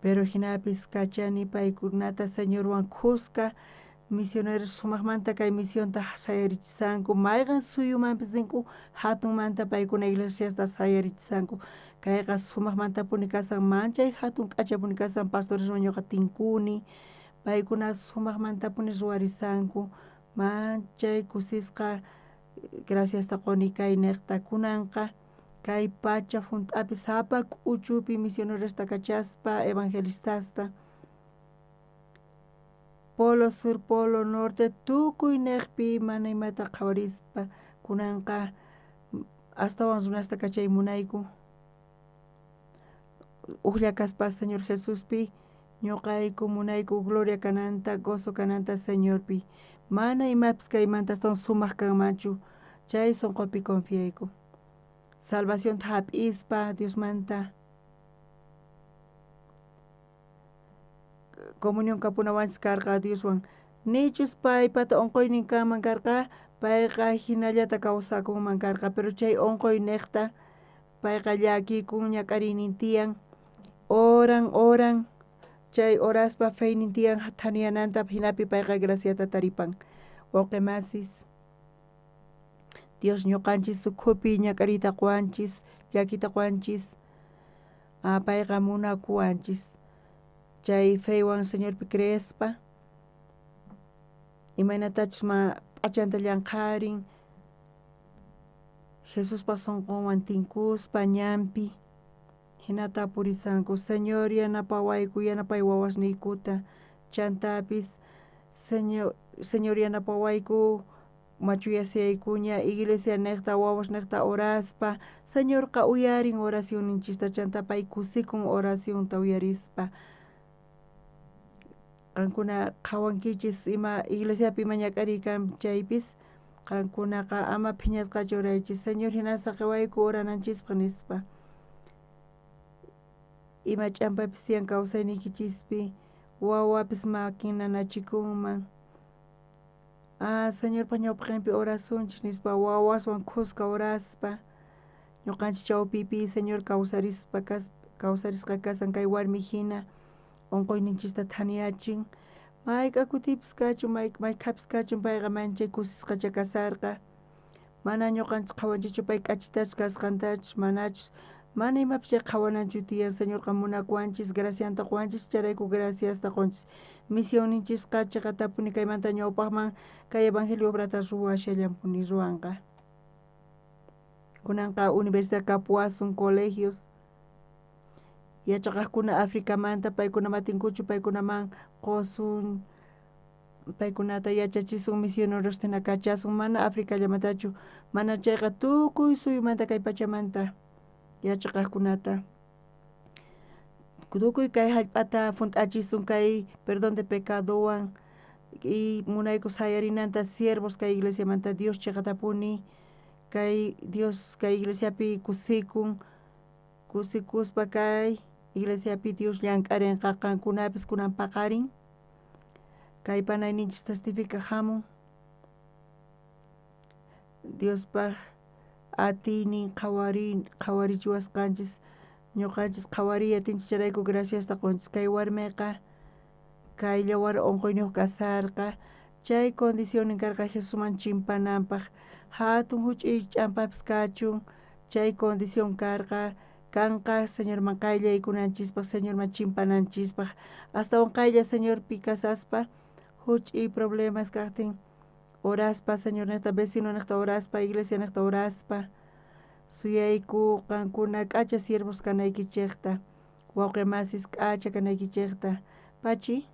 Pero hinapis kachani paykunata Señorwan khuska misioneros sumaqmanta kay misionta sayarichisanku mayqan suyumanpis rinku hatunmanta paykuna iglesiasta sayarichisanku kayqa sumaqmantapuni kasan manchay hatun k'achapuni kasan pastoreswan ñuqa tinkuni paykuna sumaqmantapuni ruwarisanku manchay kusisqa graciasta quni kay niqta kunanqa kay pacha hunt'api sapa k'uchupi misionerosta kachaspa evangelistasta polo sur polo norte tukuy niqpi mana imata qhawarispa kunanqa astawan runasta kachay munayku ujlla kaspa Señor Jesuspi ñuqayku munayku gloria kananta gozo kananta Señorpi mana imapis kaymanta astawan sumaq kanmanchu chay sunqupi confiayku salvacionta hap'ispa Diosmanta comunión kapunawanchis karqa Dioswan nichus paypata unquynin kanman karqa payqa hinallata kawsakunman karqa pero chay unquy niqta payqa llakikun ñak'ariynin tiyan oran oran chay oraspa feynin tiyan thaniyananta hinapi payqa graciata taripan wawqi masis Dios ñuqanchis ukhupi ñak'ariyta quwanchis llakita quwanchis payqa munakuwanchis chay feywan Señorpi creespa imaynatachus ma p'achanta llanqharin Jesuspa sunqunwan tinkuspa ñanpi hinata purisanku Señor yanapawayku yanapay wawasniykuta chantapis Señor Señor yanapawayku machuyasiyaykuña iglesia niqta wawas niqta oraspa Señorqa uyarin oracionninchista chanta pay kusikun oracionta uyarispa qankuna qhawankichis ima iglesiapi ima ñak'ariy kan chaypis qankunaqa ama phiñasqachu oraychis Señor hina saqiwayku orananchispaq nispa ima ch'ampapis tiyan kawsayniykichispi wawapis makin nanachikunman Señorpa ñawpaqinpi orasunchis nispa wawaswan khuska oraspa ñuqanchis chawpipi Señor kawsarispa kawsarisqa kasan kay warmi hina unquyninchista thaniyachin mayk'a kutipis kachun maykhapis kachun payqa manchay kusisqacha kasarqa mana ñuqanchis qhawanchikchu pay k'achitachus kasqantachus manachus mana imapis chay qhawananchu tiyan Señorqa munakuwanchis gracianta quwanchis chayrayku graciasta qunchis misionninchisqa chiqatapuni kaymanta ñawpaqman kay evangelio obrata ruwashallanpuni ruwanqa kunanqa universidad kapuwasun colegios yachaqaqkuna Africamanta paykuna matinkuchu paykunaman qusun paykunata yachachisun misionerosta hina kachasun mana Africallamantachu mana chayqa tukuy suyumanta kay pachamanta yachaqaqkunata tukuy kay hallp'ata hunt'achisun kay perdón de pecadowan y munayku sayarinanta siervos kay iglesiamanta Dios chiqatapuni kay Dios kay iglesiapi kusikun kusikuspa kay iglesiapi Dios llank'arinqa qankunapis kunan paqarin kay panayninchis testifica hamun Diospaq atiynin qhawarichiwasqanchis ñuqanchis qhawariy atinchis chayrayku graciasta qunchis kay warmiqa kay yawar unquyniyuq kasarqa chay condicionnin karqa Jesusman chimpananpaq hatun huch'uy ch'ampapis kachun chay condición karqa kanqa Señorman qayllaykunanchispaq Señorman chimpananchispaq astawan qaylla Señorpi kasaspa huch'uy problemas kaqtin oraspa Señor niqta vecino niqta oraspa iglesia niqta oraspa suyayku qankuna k'acha siervos kanaykichikta wawqi masis k'acha kanaykichikta pachi.